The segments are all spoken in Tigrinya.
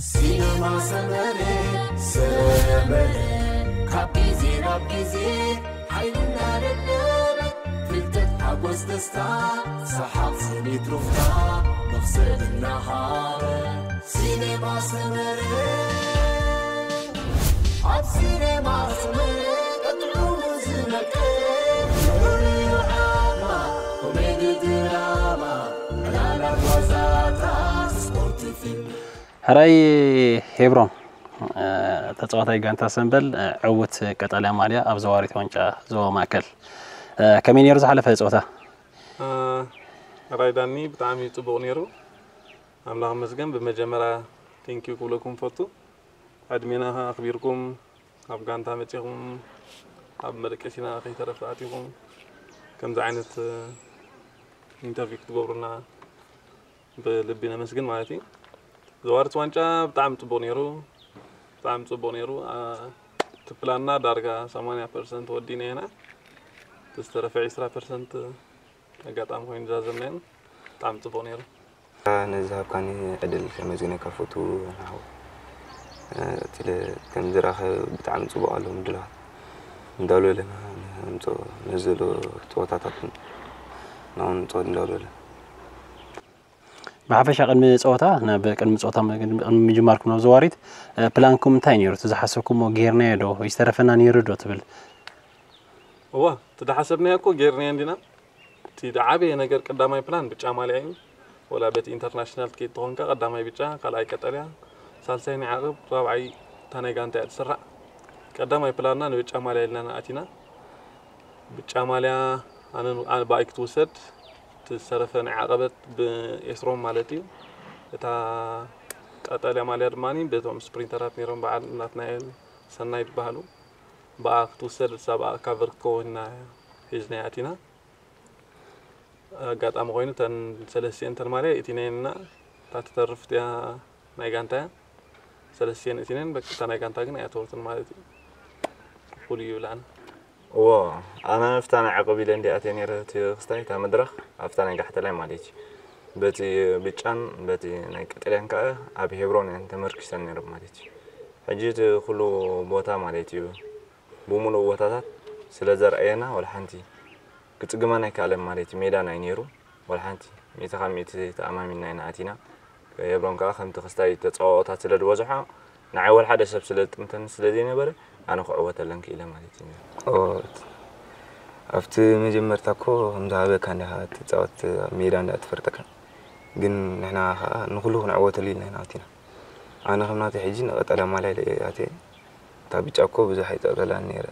ሲነማ ሰመረ ሰመረ ካብ ግዜ ናብ ግዜ ሓይልና ደደበ ፍልጠት ሓጎስ ደስታ ሰሓቕ ስኒት ሩፍታ መኽሰብ እናሃበ ሲነማ ሰመረ ኣብ ሲነማ ሰመረ ቀጥዑ ዝመቀረ ፍሉይ ዓማ ኮሜዲ ድራማ ዕላላት ዋዛታት ስፖርት ፊልም ሕራይ ሄብሮም ተፃዋታይ ጋንታ ሰምበል ዕውት ቀጠልያ ማልያ ኣብ ዘዋሪት ዋንጫ ዞባ ማእከል ከመይ ነይሩ ዝሓለፈ ፀወታ? ሕራይ ዳኒ ብጣዕሚ እዩ ፅቡቕ ነይሩ። ኣምላኽ መስገን ብመጀመርያ ቴንኪዩ ክብለኩም ፈቱ። ዕድሜና ኣኽቢርኩም ኣብ ጋንታ መፂኹም ኣብ መደቀሲና ከይተረፈ ኣቲኹም ከምዚ ዓይነት ኢንተርቪው ክትገብሩና ብልቢ ነመስግን ማለት እዩ። ዘዋርት ዋንጫ ብጣዕሚ ፅቡቅ ነይሩ፣ ብጣዕሚ ፅቡቅ ነይሩ። እቲ ፕላንና ዳርጋ ሰማንያ ፐርሰንት ወዲና ኢና። እቲ ዝተረፈ ዒስራ ፐርሰንት ኣጋጣሚ ኮይኑ ዝዛዘምናዮ። ብጣዕሚ ፅቡቅ ነይሩ። ነዚ ዝሃብካኒ ዕድል ከመስግነካ ፈቱ። ናሁ እቲ ከምዝራኸ ብጣዕሚ ፅቡቅ ኣሎ ምድላዋት እንዳሉ ኣለና። ነዚ ዘሎ ፀወታታት ናውን ፀወት እንዳሉ ኣለና። ብሓፈሻ ቅድሚ ፀወታ ናብ ቅድሚ ፀወታ ቅድሚ ምጅማርኩም ናብ ዘዋሪት ፕላንኩም እንታይ ነይሩ? እቲ ዝሓሰብኩሞ ጌርናዮ ዶ ዝተረፈና ነይሩ ዶ ትብል? እዋ እቲ ዝሓሰብናዮ እኮ ጌርናዮ እንዲና። እቲ ዝዓበየ ነገር ቀዳማይ ፕላን ብጫ ማልያ እዩ። ወላ በቲ ኢንተርናሽናል ትከይድ ተኾንካ ቀዳማይ ብጫ፣ ካልኣይ ቀጠልያ፣ ሳልሳይ ናይ ዓቕብ፣ ራብዓይ እታ ናይ ጋንታ እያ ትስራዕ። ቀዳማይ ፕላንና ንብጫ ማልያ ኢልና ንኣቲና። ብጫ ማልያ ኣነ ኣነ ብኣይ ክትውሰድ እቲ ዝተረፈ ናይ ዓቐበት ብኤስሮም ማለት እዩ። እታ ቀጠልያ ማልያ ድማ በቶም ስፕሪንተራት ነይሮም በዓል ናትናኤል ሰናይ ዝበሃሉ ብኣ ክትውሰድ እሳ ብኣ ካቨር ክትከውን ኢና ሒዝናያ ኣቲና። ኣጋጣሚ ኮይኑ እተን ሰለስቲኤን እተን ማልያ እቲነየን እና እታ ትተርፍ እቲኣ ናይ ጋንታ እያ። ሰለስቲኤን እቲነን በቃ እታ ናይ ጋንታ ግን ኣይኣተወትን ማለት እዩ። እኹል እዩ ይብላን። እዎ ኣነ ኣብታ ናይ ዓቐብ ኢለ እንዲ ኣትየ ነይረ እቲ ክስታይ እታ መድረኽ ኣብታ ናይ ጋሕተላይ ማለት እዩ። በቲ ብጫን በቲ ናይ ቀጠልያን ከኣ ኣብ ሄብሮን እየን ተመርኪሰን ነይረን ማለት እዩ። ሕጂ እቲ ኩሉ ቦታ ማለት እዩ ብምሉእ ቦታታት ስለ ዘርኣየና ወላ ሓንቲ ክጽግመና ኣይከኣለን ማለት እዩ። ሜዳ ናይ ነይሩ ወላ ሓንቲ ሚእቲ ካብ ሚእቲ ተኣማሚንና ኢና ኣቲና። ሄብሮን ከኣ ከምቲ ክስታይ ተጻዋኦታት ስለ ዝበዝሖ ንዓይ ወላ ሓደ ሰብ ስለ ዝጥምተኒ ስለ ዘይነበረ ኣነ ክዕወተለን ክኢለ ማለት እዩ። ኣብቲ መጀመርታ እኮ ከም ዝሃበካ እንዲኻ ትፃወት ኣብ ሜዳ እንዳ ትፈርጠካ ግን ንሕና ከዓ ንኩሉ ክንዕወተሉ ኢልና ኢና ኣቲና። ኣነ ከም ናተይ ሕጂ ንቀጠልያ ማልያ ኢለ እየ ኣትየ። እታ ብጫ እኮ ብዙሕ ኣይጠቕለላን ነይረ።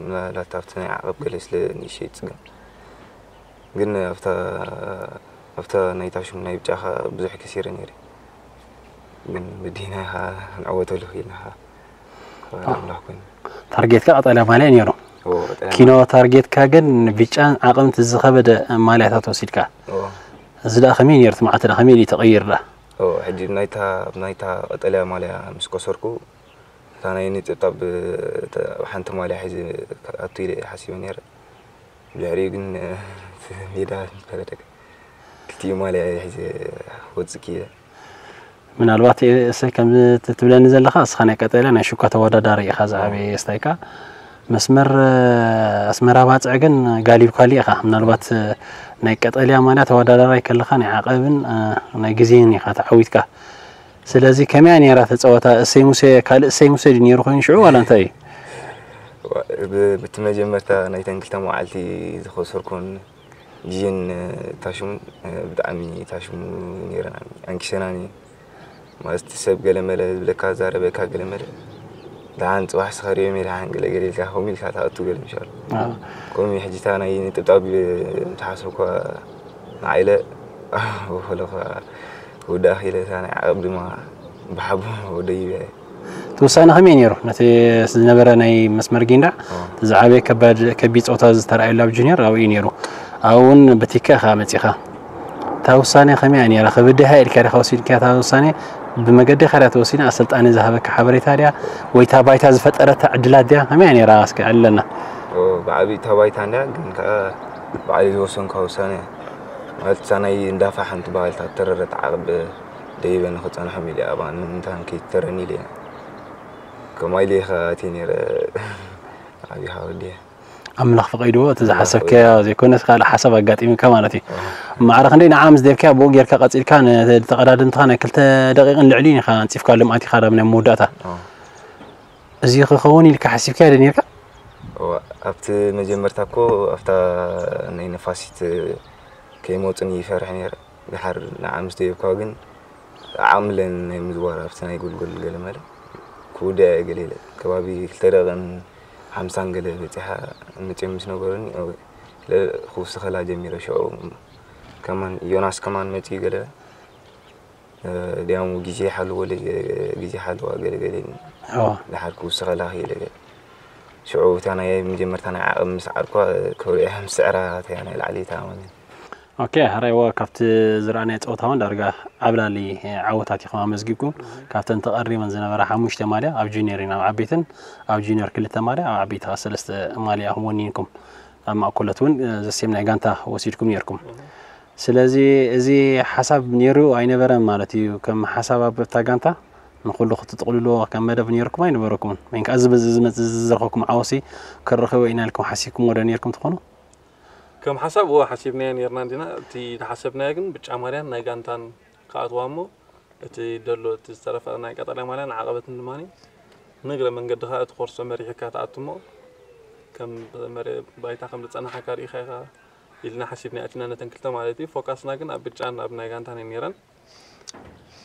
ምናልባት ኣብቲ ናይ ዓቐብ ገለ ስለ ንእሽተይ ይፅገም። ግን ኣብታ ኣብታ ናይ ታሽም ናይ ብጫ ከዓ ብዙሕ ከሲረ ነይረ። ግን ብዲና ኢኻ ክንዕወተሉ ክኢልና ከዓ ኣምላኽ ኮይኑ። ታርጌትካ ቀጠልያ ማልያ ነይሩ። ኪኖ ታርጌትካ ግን ብጫን ዓቐምቲ ዝኸበደ ማልያታት ወሲድካ። እዚ ደኣ ከመይ ነይሩ እቲ መዓልቲ ደኣ ከመይ ኢሉ ተቐይር ደኣ? ሕጂ ናይታ ናይታ ቀጠልያ ማልያ ምስ ከሰርኩ እታ ናይ ነጠብጣብ ሓንቲ ማልያ ሒዘ ክኣቱ ኢለ እየ ሓሲበ ነይረ። ድሕሪኡ ግን እቲ ሜዳ ፈረደካ። ክልቲኡ ማልያ እየ ሒዘ ክወፅእ ክኢለ። ምናልባት እሰይ ከምዚ ትብለኒ ዘለኻ እስኻ ናይ ቀጠልያ ናይ ሽኳ ተወዳዳሪ ኢኻ ዝዓበየ ስታይካ መስመር ኣስመራ ባፅዕ ግን ጋሊብካሉ ኢኻ። ምናልባት ናይ ቀጠልያ ማልያ ተወዳዳራይ ከለኻ ናይ ዓቐብን ናይ ግዜን ኢኻ ተዓዊትካ። ስለዚ ከመያ ነይራ ተፀወታ? እሰይ ሙሴ ካልእ እሰይ ሙሴ ድዩ ነይሩ ኮይኑ ሽዑ ዋላ እንታይ እዩ? ብቲ መጀመርታ ናይተን ክልተ መዓልቲ ዝኸሰርኩን ጅን ታሽሙን ብጣዕሚ ታሽሙ ነይረን ኣንኪሰናን እዩ ማለት ሰብ ገለመለ ዝብለካ ዛረበካ ገለመለ ደሓን ፅባሕ ስኸሪዮ ሜዳ ሓን ገለገለ ኢልካ ከምኡ ኢልካ ትኣቱ ገለ ምሻሉ ከምኡ ሕጂታ ናይ ንጥብጣብ ተሓሰብኳ ንዓይለ ወለኳ ክውዳእ ክኢለ እታ ናይ ዓቐብ ድማ ብሓቦ ደይበ። እቲ ውሳነ ከመይ ነይሩ? ነቲ ዝነበረ ናይ መስመር ጊንዳዕ እቲ ዝዓበየ ከባድ ከቢድ ፆታ ዝተረኣየሉ ኣብ ጁኒየር ኣብኡ እዩ ነይሩ። ኣብኡ እውን በቲካ ኢኻ መፂኻ። እታ ውሳነ ከመይ እያ ነይራ? ክብድህ እያ ኢልካ ዲኻ ወሲድካያ እታ ውሳነ? ብመገዲ ኢኻ ድያ ተወሲና? ኣሰልጣኒ ዝሃበካ ሓበሬታ ድያ? ወይ እታ ባይታ ዝፈጠረታ ዕድላት ድያ? ከመይ እያ ነይራ? እስኪ ኣዕልለና። ብዓብይ እታ ባይታ እንድያ ግን ከዓ ባዕለይ ዝወሰንካ ውሳነ እያ። ማለት እታ ናይ እንዳፋ ሓንቲ በሃልታ ተረረት ዓቕብ ደይበ ንኽጸንሖም ኢለ ኣብኣ ንምንታን ከይትተረኒ ኢለ እየ። ከምኣ ኢለ ኢኻ ኣትየ ነይረ። ዓብኻ ወዲ። ኣምላኽ ፈቒድዎ እቲ ዝሓሰብካዮ ዘይኮነስ ካልእ ሓሳብ ኣጋጢሙካ ማለት እዩ። ማዕረ ክንደይ ንዓ ምስ ደብካ ብኡ ጌርካ ቀጺልካ ንተቐዳድምትኻ ናይ ክልተ ደቂቕን ልዕሊን ኢኻ ኣንጺፍካ ልምኣት ኢኻ ናብ ናይ መወዳእታ። እዚ ክኸውን ኢልካ ሓሲብካ ዶ ነርካ? ኣብቲ መጀመርታ እኮ ኣብታ ናይ ነፋሲት ከይመፁን ይፈርሕ ነይረ። ድሓር ንዓ ምስ ደየብካ ግን ዓቕሚ ኣለኒ ናይ ምዝዋር ኣብቲ ናይ ጎልጎል ገለ መለ ክውድያ እየ ገለ ኢለ ከባቢ ክልተ ደቂቕን ሓምሳን ገለ በፂሓ መፅኦም ምስ ነገሩኒ ክውስኸላ ጀሚረ። ሽዑ ከማን ዮናስ ከማን መፂኡ ገለ ዲያሙ ግዜ ሓልዎ ግዜ ሓልዋ ገለ ገለ ኢሉኒ። ድሓር ክውስኸላ ክኢለ ገለ ሽዑ እታ ናይ መጀመርታ ናይ ዓቕሚ ምስ ዓርኳ ክብሪያ ምስ ስዕራ እታ ናይ ላዕሊ ተኣማሚነ። ኦኬ፣ ሕራይ እወ ካብቲ ዝረኣናዮ ፀወታ እውን ዳርጋ ዓብላሊ ዓወታት ኢኹም ኣመዝጊብኩም። ካብተን ተቐሪበን ዝነበራ ሓሙሽተ ማልያ ኣብ ጁኒየር ኢና ኣብ ዓበይትን ኣብ ጁኒየር ክልተ ማልያ ኣብ ዓበይቲ ከዓ ሰለስተ ማልያ ኢኹም ወኒንኩም። ኣብ ማእኮለት እውን ዘሴም ናይ ጋንታ ወሲድኩም ነርኩም። ስለዚ እዚ ሓሳብ ነይሩ ኣይነበረን ማለት እዩ። ከም ሓሳብ ኣብታ ጋንታ ንኩሉ ክትጥቕልልዎ ከም መደብ ነይርኩም ኣይነበረኩምን። ወይን ከዓ እዚ በዚ ዝመፅእ ዝዝረኸኩም ዓወሲ ክረኸቦ ኢና ኢልኩም ሓሲብኩምዎ ዶ ነይርኩም ትኾኑ? ከም ሓሳብ እዎ ሓሲብናዮ ነርና እንዲና። እቲ ዝሓሰብናዮ ግን ብጫ ማልያን ናይ ጋንታን ክኣትዋ እሞ እቲ ደሎ እቲ ዝተረፈ ናይ ቀጠልያ ማልያን ዓቐበትን ድማ ንእግረ መንገዲ ከዓ እቲ ኮርሶ መሪሕካ ትኣቱ እሞ ከም መረ- ባይታ ከም ዝፀናሓካ ርኢኻ ኢኻ ኢልና ሓሲብና ኣቲና ነተን ክልተ ማለት እዩ። ፎካስና ግን ኣብ ብጫን ኣብ ናይ ጋንታን እዩ ነይረን።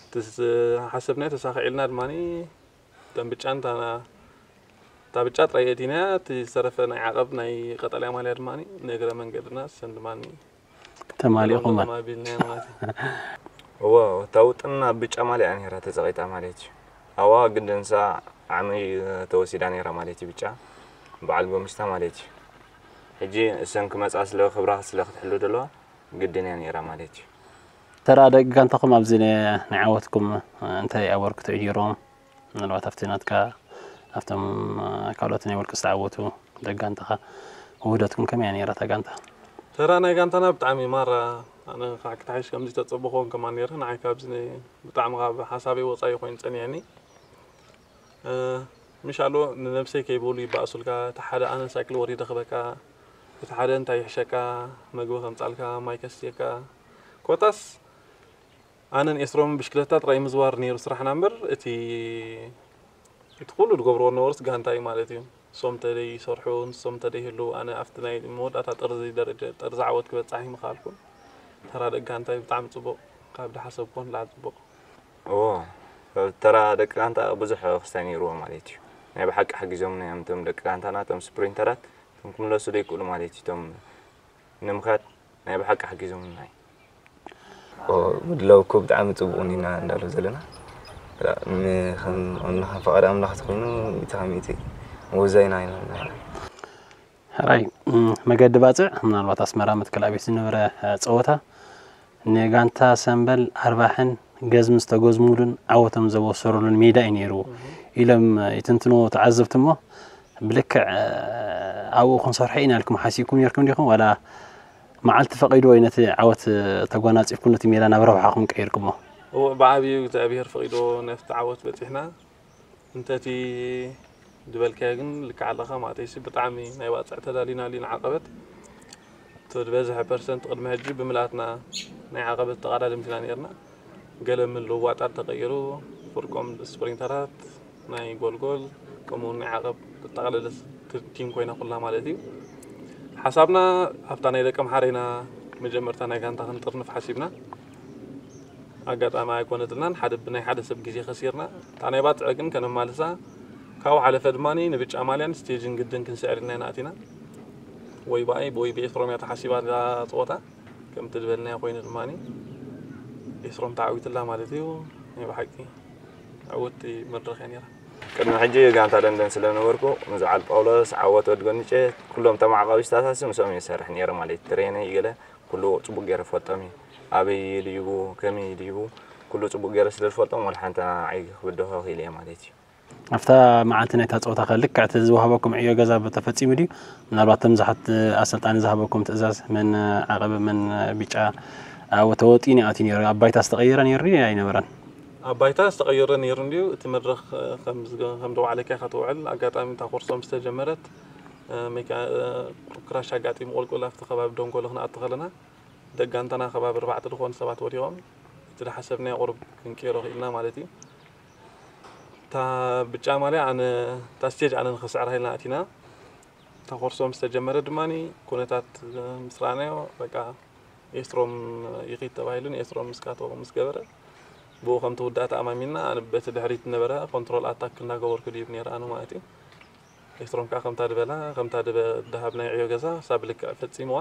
እቲ ዝሓሰብናዮ ተሳኺዕልና ድማ እተን ብጫን እታ እታ ብጫ ጥራይ የእቲናያ። እቲ ዝተረፈ ናይ ዓቐብ ናይ ቀጠልያ ማልያ ድማ ንእግረ መንገድና ሰን ድማ ተማሊኹም ቢልናያ ማለት እዩ። እዎ እታ ውጥና ብጫ ማልያ ነይራ ተፀቒጣ ማለት እዩ። ኣዋ ግድንሳ ዓመይ ተወሲዳ ነይራ ማለት እዩ። ብጫ በዓል ጎምሽታ ማለት እዩ። ሕጂ እሰን ክመፃ ስለ ክብራ ስለ ክትሕሉ ደለዋ ግድን እያ ነይራ ማለት እዩ። ተራ ደቂ ጋንታኹም ኣብዚ ናይ ዓወትኩም እንታይ ኣበርክቶ እዩ ነይሮም? ምናልባት ኣብቲ ናትካ ኣብቶም ካልኦት ናይ ውልቂ ዝተዓወቱ ደቂ ጋንታኻ ውህደትኩም ከመይ እያ ነይራ እታ ጋንታ? ተራ ናይ ጋንታና ብጣዕሚ ማራ ኣነ ከዓ ክተሓሽ ከምዚ ተፀበኹዎም ከማን ነይረ። ንዓይ ካብዚ ብጣዕሚ ካብ ሓሳበይ ወፃኢ ኮይኑ ፀኒሐኒ። ምሽ ኣሎ ንነብሰይ ከይበሉ ይባእሱልካ። እቲ ሓደ ኣነ ሳይክል ወሪደ ክበካ፣ እቲ ሓደ እንታይ ይሕሸካ፣ መግቢ ከምፃልካ፣ ማይ ከስትየካ። ኮታስ ኣነን ኤስሮምን ብሽክለታ ጥራይ ምዝዋር ነይሩ ስራሕና እምበር እቲ እቲ ኩሉ ዝገብርዎ ዝነበሩስ ጋንታ እዩ ማለት እዩ። ንሶም ተደይ ይሰርሑ ንሶም ተደይ ህልው ኣነ ኣብቲ ናይ መወዳእታ ጠርዚ ደረጃ ጠርዚ ዓወት ክበፃሕ ይምኻልኩን ተራ ደቂ ጋንታይ ብጣዕሚ ፅቡቕ ካብ ዝሓሰብኩን ላዕሊ ፅቡቕ። እዎ ተራ ደቂ ጋንታ ብዙሕ ክስታይ ነይርዎ ማለት እዩ። ናይ ብሓቂ ሓጊዞምና እዮም እቶም ደቂ ጋንታና እቶም ስፕሪንተራት እቶም ክምለሱ ዘይክእሉ ማለት እዩ እቶም ንምኻድ ናይ ብሓቂ ሓጊዞምና እዮም። ምድላው እኮ ብጣዕሚ ፅቡቕ ኢና እንዳሎ ዘለና ከም ፈቃድ ኣምላኽ ተኮይኑ ሚእቲ ካብ ሚእቲ ወዛይና ኢና። ሕራይ መገዲ ባፅዕ ምናልባት ኣስመራ መትከል ኣቤት ዝነበረ ፀወታ ንጋንታ ሰምበል ኣርባሕን ገዝሚ ዝተጎዝሙሉን ዓወቶም ዘበሰሩሉን ሜዳ እዩ ነይሩ ኢሎም ይትንትንዎ ተዓዘብቲ እሞ ብልክዕ ኣብኡ ክንሰርሖ ኢና ኢልኩም ሓሲብኩም ነርኩም ዲኹም ዋላ መዓልቲ ፈቒድዎ እዩ ነቲ ዓወት ተጓናፂፍኩም ነቲ ሜዳ ናብ ረብሓኹም ቀይርኩሞ? እዎ ብዓብዩ እግዚኣብሔር ፈቒድዎ ነፍቲ ዓወት በፂሕና እንተቲ ዝበልካዮ ግን ልክዕ ኣለኻ ማእተይሲ ብጣዕሚ ናይ ባፅዕ ተዳሊና ሊና ዓቐበት እቲ ዝበዝሐ ፐርሰንት ቅድሚ ሕጂ ብምልኣትና ናይ ዓቐበት ተቓዳድምቲ ኢና ነርና ገለ ምልውዋጣት ተቐይሩ ፍርቆም ስፕሪንተራት ናይ ጎልጎል ከምኡ ናይ ዓቐብ ተጠቓለለ ቲም ኮይና ኩላ ማለት እዩ ሓሳብና ኣብታ ናይ ደቀምሓረ ኢና መጀመርታ ናይ ጋንታ ክንጥርንፍ ሓሲብና ኣጋጣሚ ኣይኮነትልናን ሓደ ብናይ ሓደ ሰብ ግዜ ከሲርና እታ ናይ ባፅዕ ግን ከነማልሳ ካብኡ ሓለፈ ድማ ንብጫ ማልያን ስቴጅን ግድን ክንስዕር ኢልና ኢና ኣቲና ወይ ብኣይ ወይ ብኤፍሮም እያ ተሓሲባ እዛ ፀወታ ከምቲ ዝበልናዮ ኮይኑ ድማ ኤፍሮም ተዓዊትላ ማለት እዩ ናይ ብሓቂ ዕውቲ መድረኽ እያ ነይራ ቅድሚ ሕጂ ጋንታ ለንደን ስለ ነበርኩ ምስ በዓል ጳውሎስ ዓወት ወዲ ጎኒጨ ኩሎም ተማዕቃቢ ስታታሲ ምስኦም እየ ዝሰርሕ ነይረ ማለት እዩ ትሬነይ ገለ ኩሉ ፅቡቅ ገይረ ፈልጦም እዩ ኣበይ ድይቡ ከመይ ድይቡ ኩሉ ፅቡቅ ገይረ ስለ ዝፈልጦም ወላ ሓንቲ ንዓይ ክብድሆ ክኢለ እየ ማለት እዩ ኣብታ መዓልቲ ናይታ ፀወታ ከ ልክዕ እቲ ዝወሃበኩም ዕዮ ገዛ ተፈፂሙ ድዩ? ምናልባት እቶም ዝሓት ኣሰልጣኒ ዝሃበኩም ትእዛዝ መን ዓቐብ መን ቢጫ ተወጢኡ ይኣትዩ ነይሩ ኣብ ባይታ ዝተቐየረ ነይሩ ድዩ ኣይነበረን? ኣብ ባይታ ዝተቐየረ ነይሩ እንድዩ። እቲ መድረኽ ከም ዝገ- ከም ደባዕለካ ኢኻ ትውዕል። ኣጋጣሚ እታ ኮርሶም ዝተጀመረት፣ እ፣ ሜካ- እ፣ ክራሽ ኣጋጢሙ ቁልቁል ኣብቲ ከባቢ ደንጎሎ ክንኣቱ ከለና፣ ደቂ ጋንታና ከባቢ ኣርባዕተ ዝኾኑ ሰባት ወዲቖም፣ እቲ ዝሓሰብናዮ ቁሩብ ክንቅይሮ ክኢልና ማለት እዩ። እታ ብጫ ማልያ ኣነ፣ እታ ስቴጅ ኣነ ንኽስዕራ ኢልና ኣቲና። እታ ኮርሶም ዝተጀመረ ድማ ኩነታት ምስ ረኣናዮ፣ በቃ ኤስትሮም ይኺድ ተባሂሉ፣ ንኤስትሮም ምስካቶ ምስ ገበረ፣ ብኡ ከም ትውዳእ ተኣማሚንና። ኣነ በቲ ድሕሪት ነበረ ኮንትሮል ኣታክ እናገበርኩ ድዩ ነይረ ኣነ ማለት እዩ። ኤስትሮም ከዓ ከምታ ድበላ፣ ከምታ ድበ- ድሃብ ናይ ዕዮ ገዛ ሳብ ልክዕ ፈጺምዋ።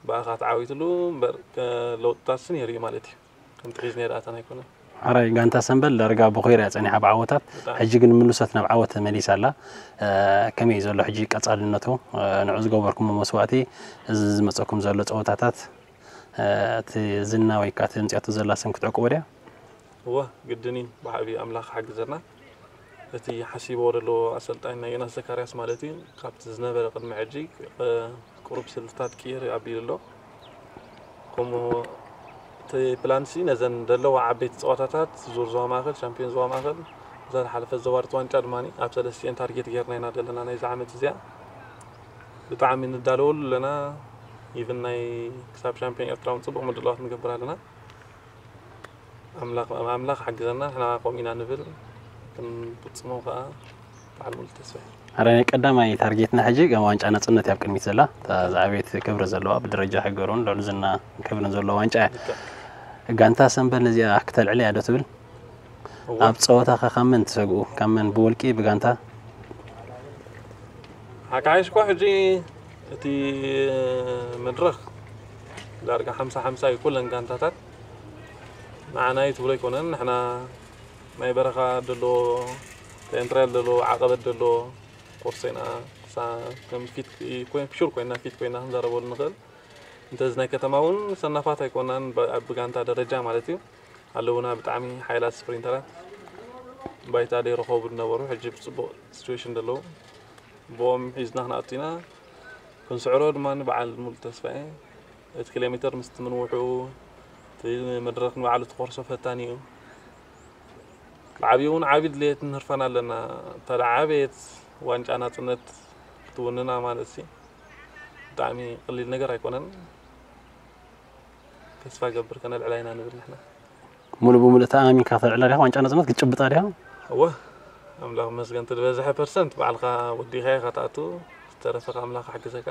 ብኣኻ ተዓዊትሉ እምበር፣ ከ- ለውጥታትስ ነይሩ እዩ ማለት እዩ። ከምቲ ሒዝናዮ ዝኣተና ኣይኮነን። ሓራይ ጋንታ ሰምበል ዳርጋ ብኾይራ እያ ጸኒሓ ብዓወታት። ብጣዕሚ። ሕጂ ግን ምሉሰት ናብ ዓወት ተመሊሳ ኣላ። እ፣ ከመይ እዩ ዘሎ ሕጂ ቀጻልነቱ? እ፣ ንዑ ዝገበርኩሞ መስዋእቲ፣ እዚ ዝመጸኩም ዘሎ ጸወታታት፣ እ፣ እቲ ዝና ወይ ከዓ እቲ ኣምጺኣቶ ዘላ ስም ክትዕቅቦ ድያ? እወ፣ ግድን እዩ። ብዓብዪ ኣምላኽ ሓግዘና። እቲ ሓሲብዎ ዘሎ ኣሰልጣኝ ናይ ዮናስ ዘካርያስ ማለት እዩ፣ ካብቲ ዝነበረ ቅድሚ ሕጂ፣ እ፣ ቁሩብ ስልትታት ቅይር ኣቢሉ ኣሎ። ከምኡ እቲ ፕላንሲ ነዘን ዘለዋ ዓበይቲ ጸዋታታት ዙር ዞባ ማእከል፣ ሻምፒዮን ዞባ ማእከል፣ እዛ ዝሓለፈት ዞባ ርት ዋንጫ ድማ ኣብ ሰለስቲኤን ታርጌት ጌርና ኢና ዘለና ናይዚ ዓመት እዚኣ። ብጣዕሚ ንዳለወሉ ኣለና። ኢቭን ናይ ክሳብ ሻምፒዮን ኤርትራ እውን ጽቡቕ ምድላዋት ንገብር ኣለና። ኣምላኽ ኣምላኽ ሓግዘና፣ ንሕና ከምኡ ኢና ንብል፣ ክንፍጽሞ ከኣ በዓል ሙሉ ተስፋ ኢና። ኣረ ናይ ቀዳማይ ታርጌትና ሕጂ ከም ዋንጫ ናጽነት እያ ኣብ ቅድሚት ዘላ፣ እታ ዝዓበየት ክብሪ ዘለዋ ብደረጃ ሃገር እውን ልዑል ዝና ክብርን ዘለዋ ዋንጫ እያ። ልክዕ። ጋንታ ሰምበል ነዚኣ ክተልዕል እያ ዶ ትብል? እወ። ኣብ ጸወታኸ ካብ መን ትሰግኡ? ካብ መን ብውልቂ ብጋንታ? ሓካይሽ እኮ ሕጂ እቲ መድረኽ ዳርጋ ሓምሳ ሓምሳ እዩ፣ ኩለን ጋንታታት ንዓና እዩ ትብሎ ኣይኮነን። ንሕና ናይ በረኻ ደሎ፣ ተንትራል ደሎ፣ ዓቐበት ደሎ ኮርሶ ኢና። ሳ- ከም ፊት ኮይ- ሹር ኮይና ፊት ኮይና ክንዛረበሉ ንኽእል። እንተዚ ናይ ከተማ እውን ሰናፋት ኣይኮናን፣ ብ- ብጋንታ ደረጃ ማለት እዩ። ኣለውና ብጣዕሚ ሓይላት ስፕሪንተራት፣ ባይታ ደይረኸቡ ዝነበሩ፣ ሕጂ ብፅቡቕ ሲትዌሽን ዘለዉ፣ ብኦም ሒዝና ክንኣቱ ኢና። ክንስዕሮ ድማ በዓል ሙሉ ተስፋ እየ። እቲ ኪሎ ሜትር ምስቲ ምንውሑ፣ እቲ መድረኽ ንባዕሉ እቲ ኮርሶ ፈታኒ እዩ። ብዓብዩ እውን ዓብዪ ድሌትን ህርፋን ኣለና። እታ ዝዓበየት ዋንጫ ናፅነት ክትውንና ማለት ሲ ብጣዕሚ ቀሊል ነገር ኣይኮነን። ተስፋ ገብር ከነልዕላ ኢና ንብል ንሕና። ሙሉ ብሙሉ ተኣማሚንካ ከተልዕላ ዲኻ? ዋንጫ ናፅነት ክትጭብጣ ዲኻ? እወ፣ ኣምላኽ ይመስገን፣ እቲ ዝበዝሐ ፐርሰንት ባዕልኻ ወዲኻ ኢኻ ትኣቱ፣ ዝተረፈ ከኣ ኣምላኽ ክሕግዘካ።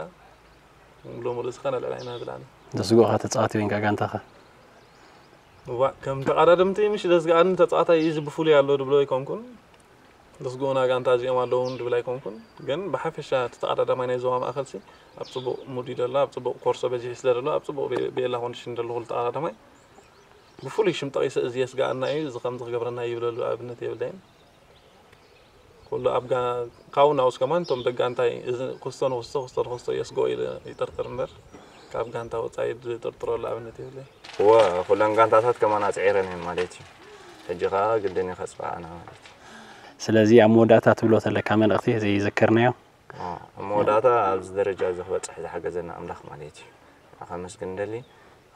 ሙሉ ሙሉ እስኻ ነልዕላ ኢና ንብል ኣነ። ደስጎኻ ተጻዋቲ ኮይንካ ጋንታኻ? እዋ፣ ከም ተቐዳደምቲ ምሽ ደስግኣንን ተጻዋታይ እዚ ብፍሉይ ኣሎ ድብሎ ኣይኮንኩን። ደስግኡና ጋንታ እዚኦም ኣለውን ድብል ኣይኮንኩን። ግን ብሓፈሻ እቲ ተቐዳዳማይ ናይ ዞባ ማእከል ሲ ኣብ ጽቡቕ ሙድ እዩ ዘሎ፣ ኣብ ጽቡቕ ኮርሶ በዚሑ ስለ ዘሎ፣ ኣብ ጽቡቕ ቤ- ቤላ ኮንዲሽን ዘሎ ኩሉ ተቐዳዳማይ። ብፍሉይ ሽም ጠቒሰ እዚ የስግኣና እዩ፣ እዚ ከምዚ ክገብረና እዩ ይብለሉ ኣብነት የብለይን። ኩሉ ኣብ ጋ- ካብኡ ናውስ ከማን እቶም ደቂ ጋንታይ እዚ ክስቶ ንክስቶ ክስቶ ንክስቶ የስግኦ ኢለ ይጥርጥር እምበር ካብ ጋንታ ወጻኢ ዝጥርጥረሉ ኣብነት የብለይን። እወ፣ ኩለን ጋንታታት ከማን ኣጽዒረን እየን ማለት እዩ። ሕጂ ከኣ ግድን እዩ ከጽብዓና ማለት እዩ። ስለዚ ኣብ መወዳእታ ትብሎ ተለካ መልእኽቲ ዘይዘከርናዮ? አ፣ ኣብ መወዳእታ ኣብዚ ደረጃ እዚ ክበጽሕ ዝሓገዘና ኣምላኽ ማለት እዩ። ከመስግን ደሊ።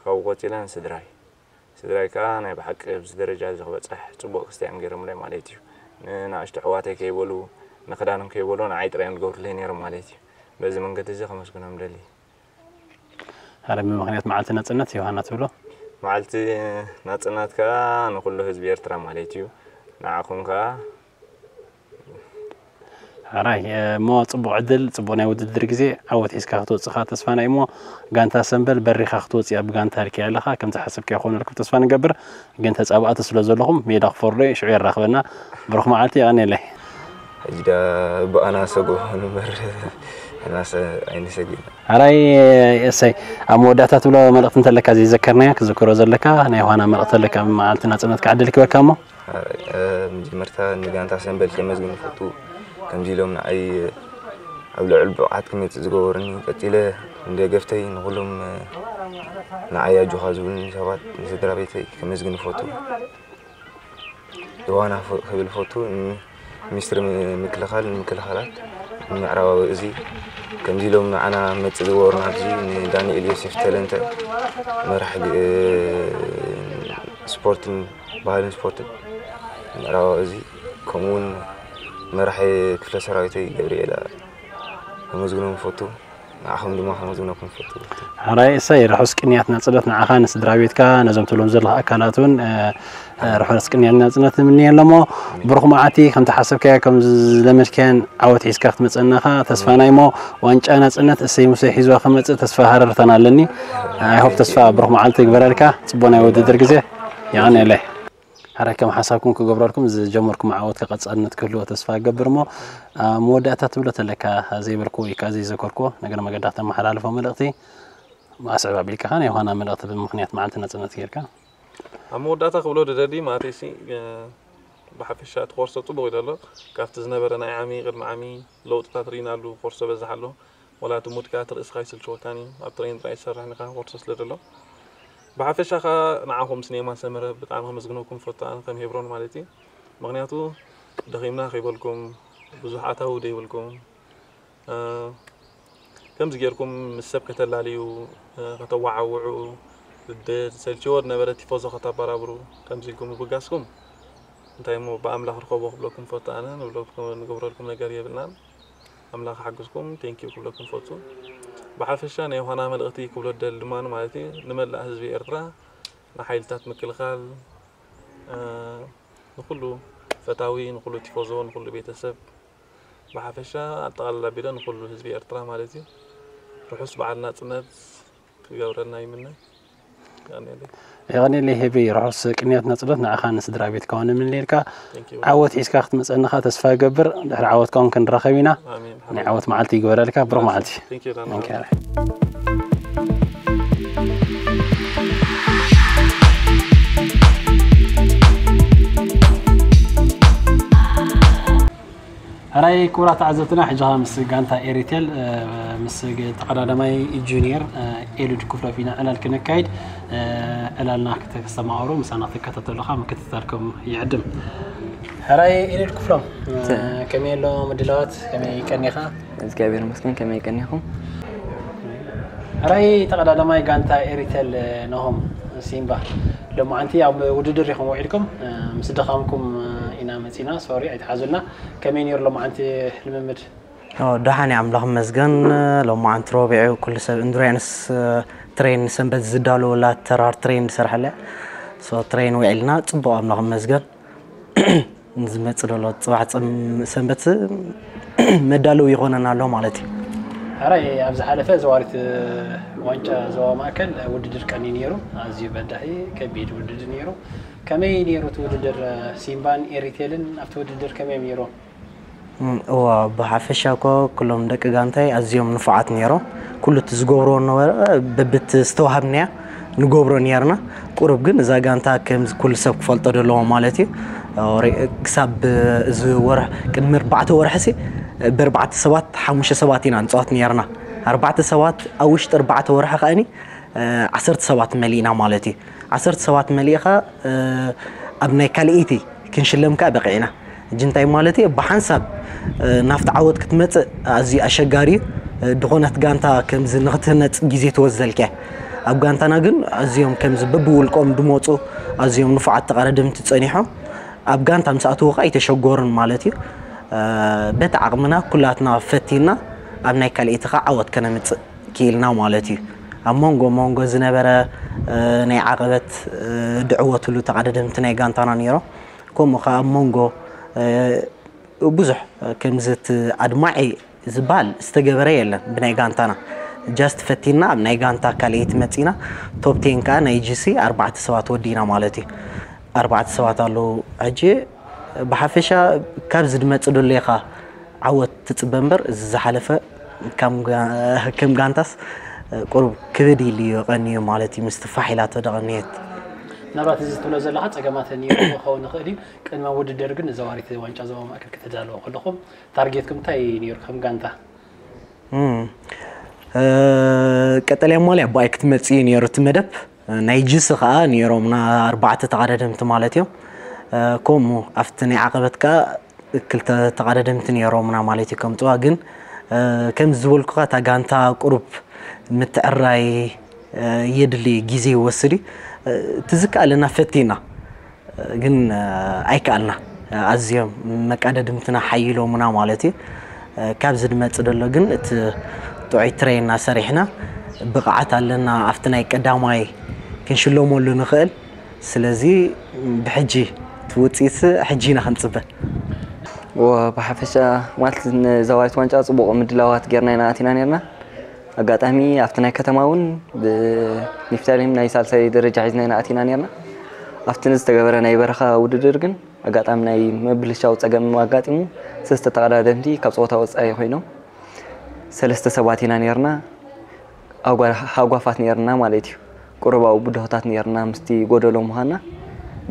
ካብኡ ቀጺለ ንስድራይ። ስድራይ ከኣ ናይ ብሓቂ ኣብዚ ደረጃ እዚ ክበጽሕ ጽቡቕ ክስቲያን ገይሮምለይ ማለት እዩ። ንንኣሽቱ ኣሕዋተይ ከይበሉ፣ ንኽዳኖም ከይበሉ ንዓይ ጥራይ እዮም ዝገብሩለይ ነይሮም ማለት እዩ። በዚ መንገዲ እዚ ከመስግኖም ደሊ። ኣረ ብምኽንያት መዓልቲ ናጽነት ዮሃና ትብሎ? መዓልቲ ናጽነት ከኣ ንኹሉ ህዝቢ ኤርትራ ማለት እዩ። ንዓኹም ከኣ ኣራይ እሞ ጽቡቕ ዕድል፣ ጽቡቕ ናይ ውድድር ግዜ፣ ዓወት ሒዝካ ክትወጽእ ከኣ ተስፋና እዩ። እሞ ጋንታ ሰምበል በሪኻ ክትወጽእ እያ፣ ብጋንታ ልክያ ኣለኻ፣ ከም ዝሓሰብካዮ ክኾነልኩም ተስፋ ንገብር። ግን ተጻባእቲ ስለ ዘለኹም ሜዳ ክፈርዶ እዩ፣ ሽዑ የራኽበና። ብሩኽ መዓልቲ፣ የቐንየለይ። ሕጂ ዳ ብኣና ሰጉ ንበር ሕናሰ ኣይንሰግድ። ኣራይ እሰይ፣ ኣብ መወዳእታ ትብሎ መልእኽቲ እንተለካ ዘይዘከርናዮ ክዝክሮ ዘለካ ናይ ዮሃና መልእኽቲ ኣለካ፣ መዓልቲ ናጽነት ክዕድል ክበካ እሞ። ኣራይ፣ እ፣ መጀመርታ ንጋንታ ሰምበል ከመስግን ይፈቱ። ከምዚ ኢሎም ንዓይ ኣብ ልዑል ብቕዓት ክመጽእ ዝገበሩኒ፣ ቀጺለ ንደገፍተይ ንኹሎም፣ እ፣ ንዓይ ኣጆኻ ዝብሉኒ ሰባት፣ ንስድራ ቤተይ ከመስግን ይፈቱ። ዮሃና ፍ- ክብል ፈቱ፣ ን- ሚኒስትሪ ም- ምክልኻል፣ ንምክልኻላት፣ ንምዕራባዊ እዚ፣ ከምዚ ኢሎም ንዓና መጽእ ዝገበሩና ኣብዚ፣ ንዳንኤል ዮሴፍ ተለንተ፣ መራሕ ግ- ስፖርትን ባህልን ስፖርትን ምዕራባዊ እዚ ከምኡ እውን መራሒ ክፍለ ሰራዊተይ ገብርኤል ከመስግኖም ይፈቱ። ንዓኹም ድማ ከመስግነኩም ይፈቱ። ሕራይ እሰይ፣ ርሑስ ቅንያት ናጽነት ንዓኻ፣ ንስድራ ቤትካ፣ ነዞም ትብሎም ዘለኻ ኣካላት እውን ርሑስ ቅንያት ናጽነት ንምንየሎም። ብሩኽ መዓልቲ፣ ከምቲ ሓሰብካዮ፣ ከም ዝለመድካዮን ዓወት ሒዝካ ክትመጸና ኢኻ። ተስፋና እሞ ዋንጫ ናጽነት እሰይ ሙሴ ሒዝዋ ክመጽእ ተስፋ ሃረርታን ኣለኒ። I hope፣ ተስፋ፣ ብሩኽ መዓልቲ ይግበረልካ። ጽቡቕ ናይ ውድድር ግዜ ይቐንየለይ። ሕራይ ከም ሓሳብኩም ክገብረልኩም፣ ዝጀመርኩም ዓወት ቀጻልነት ክህልዎ ተስፋ እገብር። እሞ ኣብ መወዳእታ ትብሎ ተለካ ዘይበልኩ ወይ ከዓ ዘይዘከርኩዎ ነገር መገዳ ተመሓላልፎ መልእኽቲ፣ ኣስዕብ ኣቢልካ ኸዓ ናይ ዮሃና መልእኽቲ ብምኽንያት መዓልቲ ናጽነት ጌርካ። ኣብ መወዳእታ ክብሎ ዝደሊ ማለት ሲ ብሓፈሻ እቲ ኮርሶ ጽቡቕ ኢሉ ኣሎ። ካብቲ ዝነበረ ናይ ዓሚ ቅድሚ ዓሚ ለውጥታት ርኢናሉ። ኮርሶ በዝሕ ኣሎ። ወላ እቲ ሙድካ እቲ ርእስኻ ይስልችወካን እዩ። ኣብ ትሬን ጥራይ ዝሰርሕ ንካ ኮርሶ ስለ ዘሎ ብሓፈሻ ኸዓ ንዓኹም ስኔማ ሰመረ ብጣዕሚ ከመስግነኩም ፈቱ ኣነ ከም ሄብሮን ማለት እዩ። ምኽንያቱ ደኺምና ከይበልኩም ብዙሕ ኣታዊ ደይብልኩም ከምዚ ጌርኩም ምስ ሰብ ከተላልዩ ከተዋዓውዑ፣ ዝሰልችዎ ዝነበረ ቲፎዞ ከተበራብሩ ከምዚ ኢልኩም ምብጋስኩም እንታይ እሞ ብኣምላኽ ርኸቦ ክብለኩም ፈቱ ኣነ ንብለኩም ንገብረልኩም ነገር የብልናን። ኣምላኽ ሓግዝኩም። Thank you ክብለኩም ፈቱ። ብሓፈሻ ናይ ዮሃና መልእኽቲ ክብሎ ደል ድማ ማለት እዩ ንመላእ ህዝቢ ኤርትራ፣ ንሓይልታት ምክልኻል፣ ንኩሉ ፈታዊ፣ ንኩሉ ቲፎዞ፣ ንኩሉ ቤተሰብ ብሓፈሻ ኣጠቓላላ ቢለ ንኩሉ ህዝቢ ኤርትራ ማለት እዩ ርሑስ በዓል ናጽነት ክገብረልና ይምነ። የቐንየለይ። የቐንየለይ ሄቢ፣ ርሑስ ቅንያት ናጽነት ንዓኻ ንስድራ ቤትካ ውን እምነልካ። ዓወት ሒዝካ ክትመጸና ኸኣ ተስፋ እገብር። ድሕሪ ዓወትካ ውን ክንራኸብ ኢና። ኣሜን። ናይ ዓወት መዓልቲ ይግበረልካ። ብሩኽ መዓልቲ። Thank you። ሕራይ ክቡራት ተዓዘብትና፣ ሕጂ ኸኣ ምስ ጋንታ ኤሪቴል፣ እ፣ ምስ ግ-፣ ተቐዳዳማይ ጁኒየር፣ እ፣ ኤሉድ ክፍሎም ኢና ዕላል ክነካይድ። እ፣ ዕላልና ክተ-፣ ክተስተማቕሩ ምሳና ክትከታተሉ ኸኣ ምክትታልኩም ይዕድም። ሕራይ ኤሉድ ክፍሎም፣ እ፣ ተ- ከመይ ኣሎ ምድላዋት? ከመይ ቀኒኻ? እግዚኣብሔር ይመስገን፣ ከመይ ቀኒኹም? ሕራይ ተቐዳዳማይ ጋንታ ኤሪቴል፣ እ፣ ናሆም ሲምባ፣ ሎማዓንቲ ኣብ ውድድር ኢኹም ውዒልኩም፣ እ፣ ምስ ድኻምኩም፣ እ፣ ኢና መጺና፣ ሶሪ ኣይትሓዙልና። ከመይ ነይሩ ሎማዓንቲ ልምምድ? ኦ፣ ደሓን እየ፣ ኣምላኽ ይመስገን። ሎማዓንቲ ረቡዕ እዩ፣ ኩሉ ሰብ ኢንዱራንስ፣ እ፣ ትሬን ሰንበት ዝዳለወላ ተራር ትሬን ዝሰርሐላ። ሶ፣ ትሬን ውዒልና፣ ጽቡቕ፣ ኣምላኽ ይመስገን። ንዝመጽእ ዘሎ ጽባሕ ጽም-፣ ሰንበት መዳለዊ ይኾነና ኣሎ ማለት እዩ። ሕራይ ኣብ ዝሓለፈ ዘዋሪት ዋንጫ ዞባ ማእከል ውድድር ቀኒ ነይሩ። ኣዝዩ በዳሂ ከቢድ ውድድር ነይሩ። ከመይ ነይሩ እቲ ውድድር? ሲምባን ኤሪቴልን ኣብቲ ውድድር ከመይ እዮም ነይሮም? እም፣ እዋ፣ ብሓፈሻ እኮ ኩሎም ደቂ ጋንታይ ኣዝዮም ንፉዓት ነይሮም። ኩሉ እቲ ዝገብርዎ ነበረ፣ በብቲ ዝተዋሃብናያ ንገብሮ ነርና። ቁሩብ ግን እዛ ጋንታ ከምዚ ኩሉ ሰብ ክፈልጦ ዘለዎ ማለት እዩ። ኦሬ-፣ ክሳብ እዚ ወርሒ፣ ቅድሚ ኣርባዕተ ወርሒ ሲ፣ ብኣርባዕተ ሰባት፣ ሓሙሽተ ሰባት ኢና ንጻወት ነርና። ኣርባዕተ ሰባት፣ ኣብ ውሽጢ ኣርባዕተ ወርሒ ከኣኒ፣ እ፣ ዓሰርተ ሰባት መሊእና ማለት እዩ። ዓሰርተ ሰባት መሊእኻ፣ እ፣ ኣብ ናይ ካልኣይቲ ክንሽለም ከኣ በቂዕና። ሕጂ እንታይ ማለት እዩ? ብሓንሳብ፣ እ፣ ናብቲ ዓወት ክትመጽእ ኣዝዩ ኣሸጋሪ እዩ። እ፣ ድኾነት ጋንታ ከምዚ ንኽትህነጽ ግዜ ትወስደልካ እያ። ኣብ ጋንታና ግን ኣዝዮም ከምዚ በብውልቆም ድመጹ ኣዝዮም ንፉዓት ተቐዳደምቲ ጸኒሖም። ኣብ ጋንታ ምስ ኣተዉ ከኣ ኣይተሸገሩን ማለት እዩ። እ፣ በቲ ዓቕምና ኩላትና ፈቲንና ኣብ ናይ ካልኣይቲ ከኣ ዓወት ከነምጽእ ክኢልና ማለት እዩ። ኣብ መንጎ መንጎ ዝነበረ፣ እ፣ ናይ ዓቐበት፣ እ፣ ድዕወትሉ ተቐዳደምቲ ናይ ጋንታና ነይሮም። ከምኡ ከኣ ኣብ መንጎ፣ እ፣ ብዙሕ ከምዚ እቲ ኣድማዒ ዝበሃል ዝተገበረ የለን ብናይ ጋንታና። ጃስት ፈቲንና ኣብ ናይ ጋንታ ካልኣይቲ መጺና፣ ቶፕ ቴን ከኣ ናይ ጂ ሲ ኣርባዕተ ሰባት ወዲእና ማለት እዩ። ኣርባዕተ ሰባት ኣለዉ። ሕጂ ብሓፈሻ ካብዚ ድመጽእ ደሎ ኢኻ ዓወት ትጽበ እምበር፣ እዚ ዝሓለፈ ከም ጋ-፣ ከም ጋንታስ ቁሩብ ክብድ ኢሉ እዩ ቀንዩ ማለት እዩ፣ ምስቲ ፋሕ ኢላቶ ደቐንየት። ምናልባት እዚ ትብሎ ዘለኻ ጸገማት ነይሩ ክኸውን ይኽእል እዩ። ቅድሚ ውድድር ግን ንዘዋሪት ዋንጫ ዞባ ማእከል ክትዳለዉ ከለኹም ታርጌትኩም እንታይ ነይሩ ከም ጋንታ? እም፣ እ፣ ቀጠልያ ማልያ ብኣይ ክትመጽእ እዩ ነይሩ እቲ መደብ። ናይ ጅስ ኸኣ ነይሮምና ኣርባዕተ ተቐዳደምቲ ማለት እዮም። እ፣ ከምኡ ኣብቲ ናይ ዓቐበት ከኣ ክልተ ተቐዳደምቲ ነይሮምና ማለት እዩ ከምጽዋ። ግን፣ እ፣ ከም ዝበልኩኻ እታ ጋንታ ቁሩብ ምትዕራይ፣ እ፣ የድሊ፣ ግዜ ይወስድ እዩ። ትዝከኣልና ፈቲና ግን ኣይከኣልና። ኣዝዮም መቃደድምትና ሓይሎምና ማለት እዩ። ካብዚ ድመጽእ ደሎ ግን እቲ ጥዑይ ትሬና ሰሪሕና ብቕዓት ኣለና ኣብቲ ናይ ቀዳማይ ክንሽለመሉ ንኽእል። ስለዚ ብሕጂ እቲ ውፅኢት ሕጂ ኢና ክንፅበ። ብሓፈሻ ማለት ንዘባዊት ዋንጫ ፅቡቕ ምድላዋት ጌርና ኢና ኣቲና ነርና። ኣጋጣሚ ኣብቲ ናይ ከተማ እውን ብኒፍታሌም ናይ ሳልሳይ ደረጃ ሒዝና ኢና ኣቲና ነርና። ኣብቲ ንዝተገበረ ናይ በረኻ ውድድር ግን ኣጋጣሚ ናይ ምብልሻው ፀገም ኣጋጢሙ ሰለስተ ተቐዳደምቲ ካብ ፀወታ ወፃኢ ኮይኖም ሰለስተ ሰባት ኢና ነርና። ሃጓፋት ነርና ማለት እዩ። ቁሩባዊ ብድሆታት ነርና ምስቲ ጎደሎ ምዃንና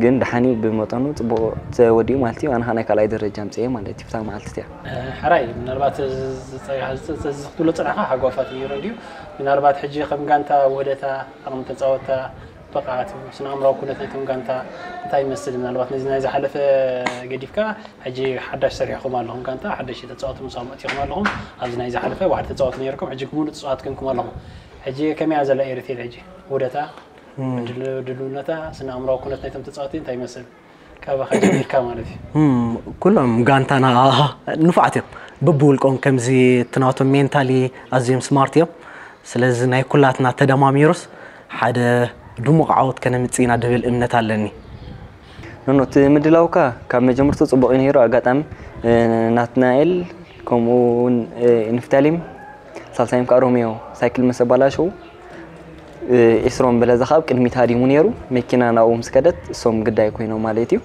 ግን ደሓን እዩ ብመጠኑ ፅቡቕ ተወዲኡ ማለት እዩ። ኣነ ከዓ ናይ ካልኣይ ደረጃ ኣምፅኤ ማለት እዩ። ፍታ መዓልቲ እቲኣ ሕራይ ምናልባት ክትብሎ ፅናሕካ ሃጓፋት ነይሩ እንድዩ። ምናልባት ሕጂ ከም ጋንታ ውህደታ ኣቕሚ ተፃወታ ብቕዓት ስነ ኣእምራዊ ኩነት ናይቶም ጋንታ እንታይ ይመስል? ምናልባት ነዚ ናይ ዝሓለፈ ገዲፍካ ሕጂ ሓዳሽ ሰሪሕኹም ኣለኹም ጋንታ ሓደሽ ተፃወቱ ምሳም ኣእቲኹም ኣለኹም። ኣብዚ ናይ ዝሓለፈ ዋሕዲ ተፃወቱ ነይርኩም ሕጂ ሙሉእ ተፃዋት ክንኩም ኣለኹም። ሕጂ ከመያ ዘላ ኤሪቴል ሕጂ ውደታ ድልውነታ ስነ ኣእምራዊ ኩነት ናይቶም ተፃወቲ እንታይ ይመስል? ካባኻ ጀሚርካ ማለት እዩ። ኩሎም ጋንታና ንፉዓት እዮም። በብውልቆም ከምዚ ትናቶም ሜንታሊ ኣዝዮም ስማርት እዮም። ስለዚ ናይ ኩላትና ተደማሚሩስ ሓደ ድሙቕ ዓወት ከነምጽእ ኢና ድብል እምነት ኣለኒ። ኖኖ እቲ ምድላውካ ካብ መጀመርቱ ጽቡቕ እዩ ነይሩ። ኣጋጣሚ ናትናኤል ከምኡ እውን ንፍታሊም ሳልሳይም ከዓ ሮሜዮ ሳይክል ምስ ኣባላሸው ኤስሮም በለዛ ከዓ ኣብ ቅድሚት ሃዲሙ ነይሩ። መኪና ናብኡ ምስ ከደት እሶም ግዳይ ኮይኖም ማለት እዩ።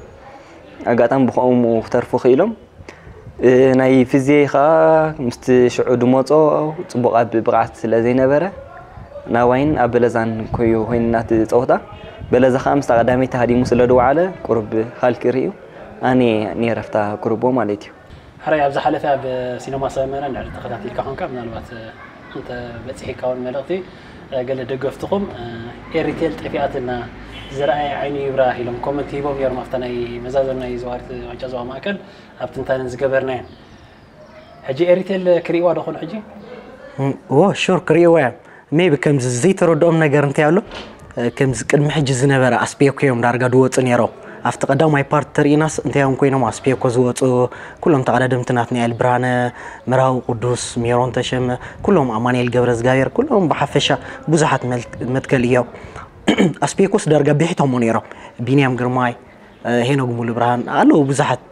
ኣጋጣሚ ብኸምኡ ክተርፉ ክኢሎም። ናይ ፍዜ ከዓ ምስቲ ሽዑ ድመፆ ፅቡቕ ኣብ ብቕዓት ስለ ዘይነበረ ናባይን ኣብ በለዛን ኮዩ ኮይንና እቲ ፀወታ። በለዛ ከዓ ምስታ ቀዳመይቲ ሃዲሙ ስለ ድወዓለ ቁሩብ ሃልኪ ርእዩ ኣነ ነይረ ኣብታ ቁሩቦ ማለት እዩ። ሕራይ ኣብ ዝሓለፈ ኣብ ሲነማ ሰመረ እንድሕር ተኸታቲልካ ኾንካ ምናልባት እንተ በፂሒካ እውን መልእኽቲ ገለ ደገፍትኹም ኤሪቴል ጠፊኣትና ዝረኣየ ዓይኑ ይብራህ ኢሎም ኮመንት ሂቦም ነይሮም ኣብታ ናይ መዛዘም ናይ ዘዋሪት ዋንጫ ዞባ ማእከል ኣብ ትንታነን ዝገበርናየን። ሕጂ ኤሪቴል ክርእይዋ ዶ ኾኑ ሕጂ? ዎ ሹር ክርእይዋ እዮም። ሜቢ ከምዚ ዘይተረድኦም ነገር እንታይ ኣሎ ከምዚ ቅድሚ ሕጂ ዝነበረ ኣስፔኮ እዮም ዳርጋ ድወፁ ነይሮም። ኣብቲ ቀዳማይ ፓርት ተርኢናስ እንታይ እዮም ኮይኖም ኣስፔኮ ዝወፁ ኩሎም ተቐዳደምቲ ናትናኤል ብርሃነ፣ መርሃዊ ቅዱስ፣ ሜሮን ተሸመ ኩሎም ኣማኑኤል ገብረዝጋብሔር ኩሎም ብሓፈሻ ብዙሓት መትከል እዮም። ኣስፔኮስ ዳርጋ ብሒቶሞ ነይሮም። ቢንያም ግርማይ ሄኖግ ሙሉብርሃን ኣለዉ ብዙሓት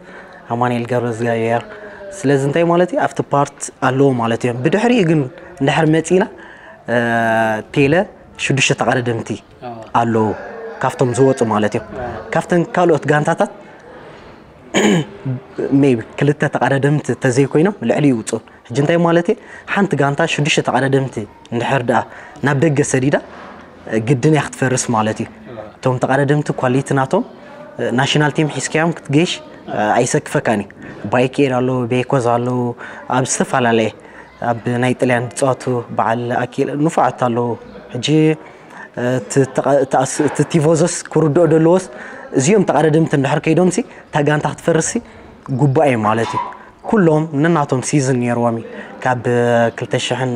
ኣማኑኤል ገብረዝጋብሔር። ስለዚ እንታይ ማለት እዩ ኣብቲ ፓርት ኣለዎ ማለት እዮም። ብድሕሪኡ ግን እንድሕር መፂና ቴለ ሽዱሽተ ተቐዳደምቲ ኣለዉ ካብቶም ዝወፁ ማለት እዮም። ካብተን ካልኦት ጋንታታት ሜቢ ክልተ ተቐዳደምቲ ተዘይኮይኖም ልዕሊ ይውፁ። ሕጂ እንታይ ማለት እየ ሓንቲ ጋንታ ሽዱሽተ ተቐዳደምቲ እንድሕር ደኣ ናብ ደገ ሰዲዳ ግድን እያ ክትፈርስ ማለት እዩ። እቶም ተቐዳደምቲ ኳሊቲ ናቶም ናሽናል ቲም ሒዝካዮም ክትገይሽ ኣይሰክፈካን እዩ። ባይኬድ ኣለዉ፣ ቤኮዝ ኣለዉ፣ ኣብ ዝተፈላለየ ኣብ ናይ ጥልያን ዝፃወቱ በዓል ኣኪል ንፉዓት ኣለዉ። ሕጂ እቲ ቲቮዞስ ክርድኦ ደለዎስ እዚኦም ተቐዳደምቲ እንድሕር ከይዶምሲ እታ ጋንታ ክትፈርስሲ ጉባኤ ማለት እዩ። ኩሎም ነናቶም ሲዝን ነይርዎም እዩ። ካብ ክልተ ሽሕን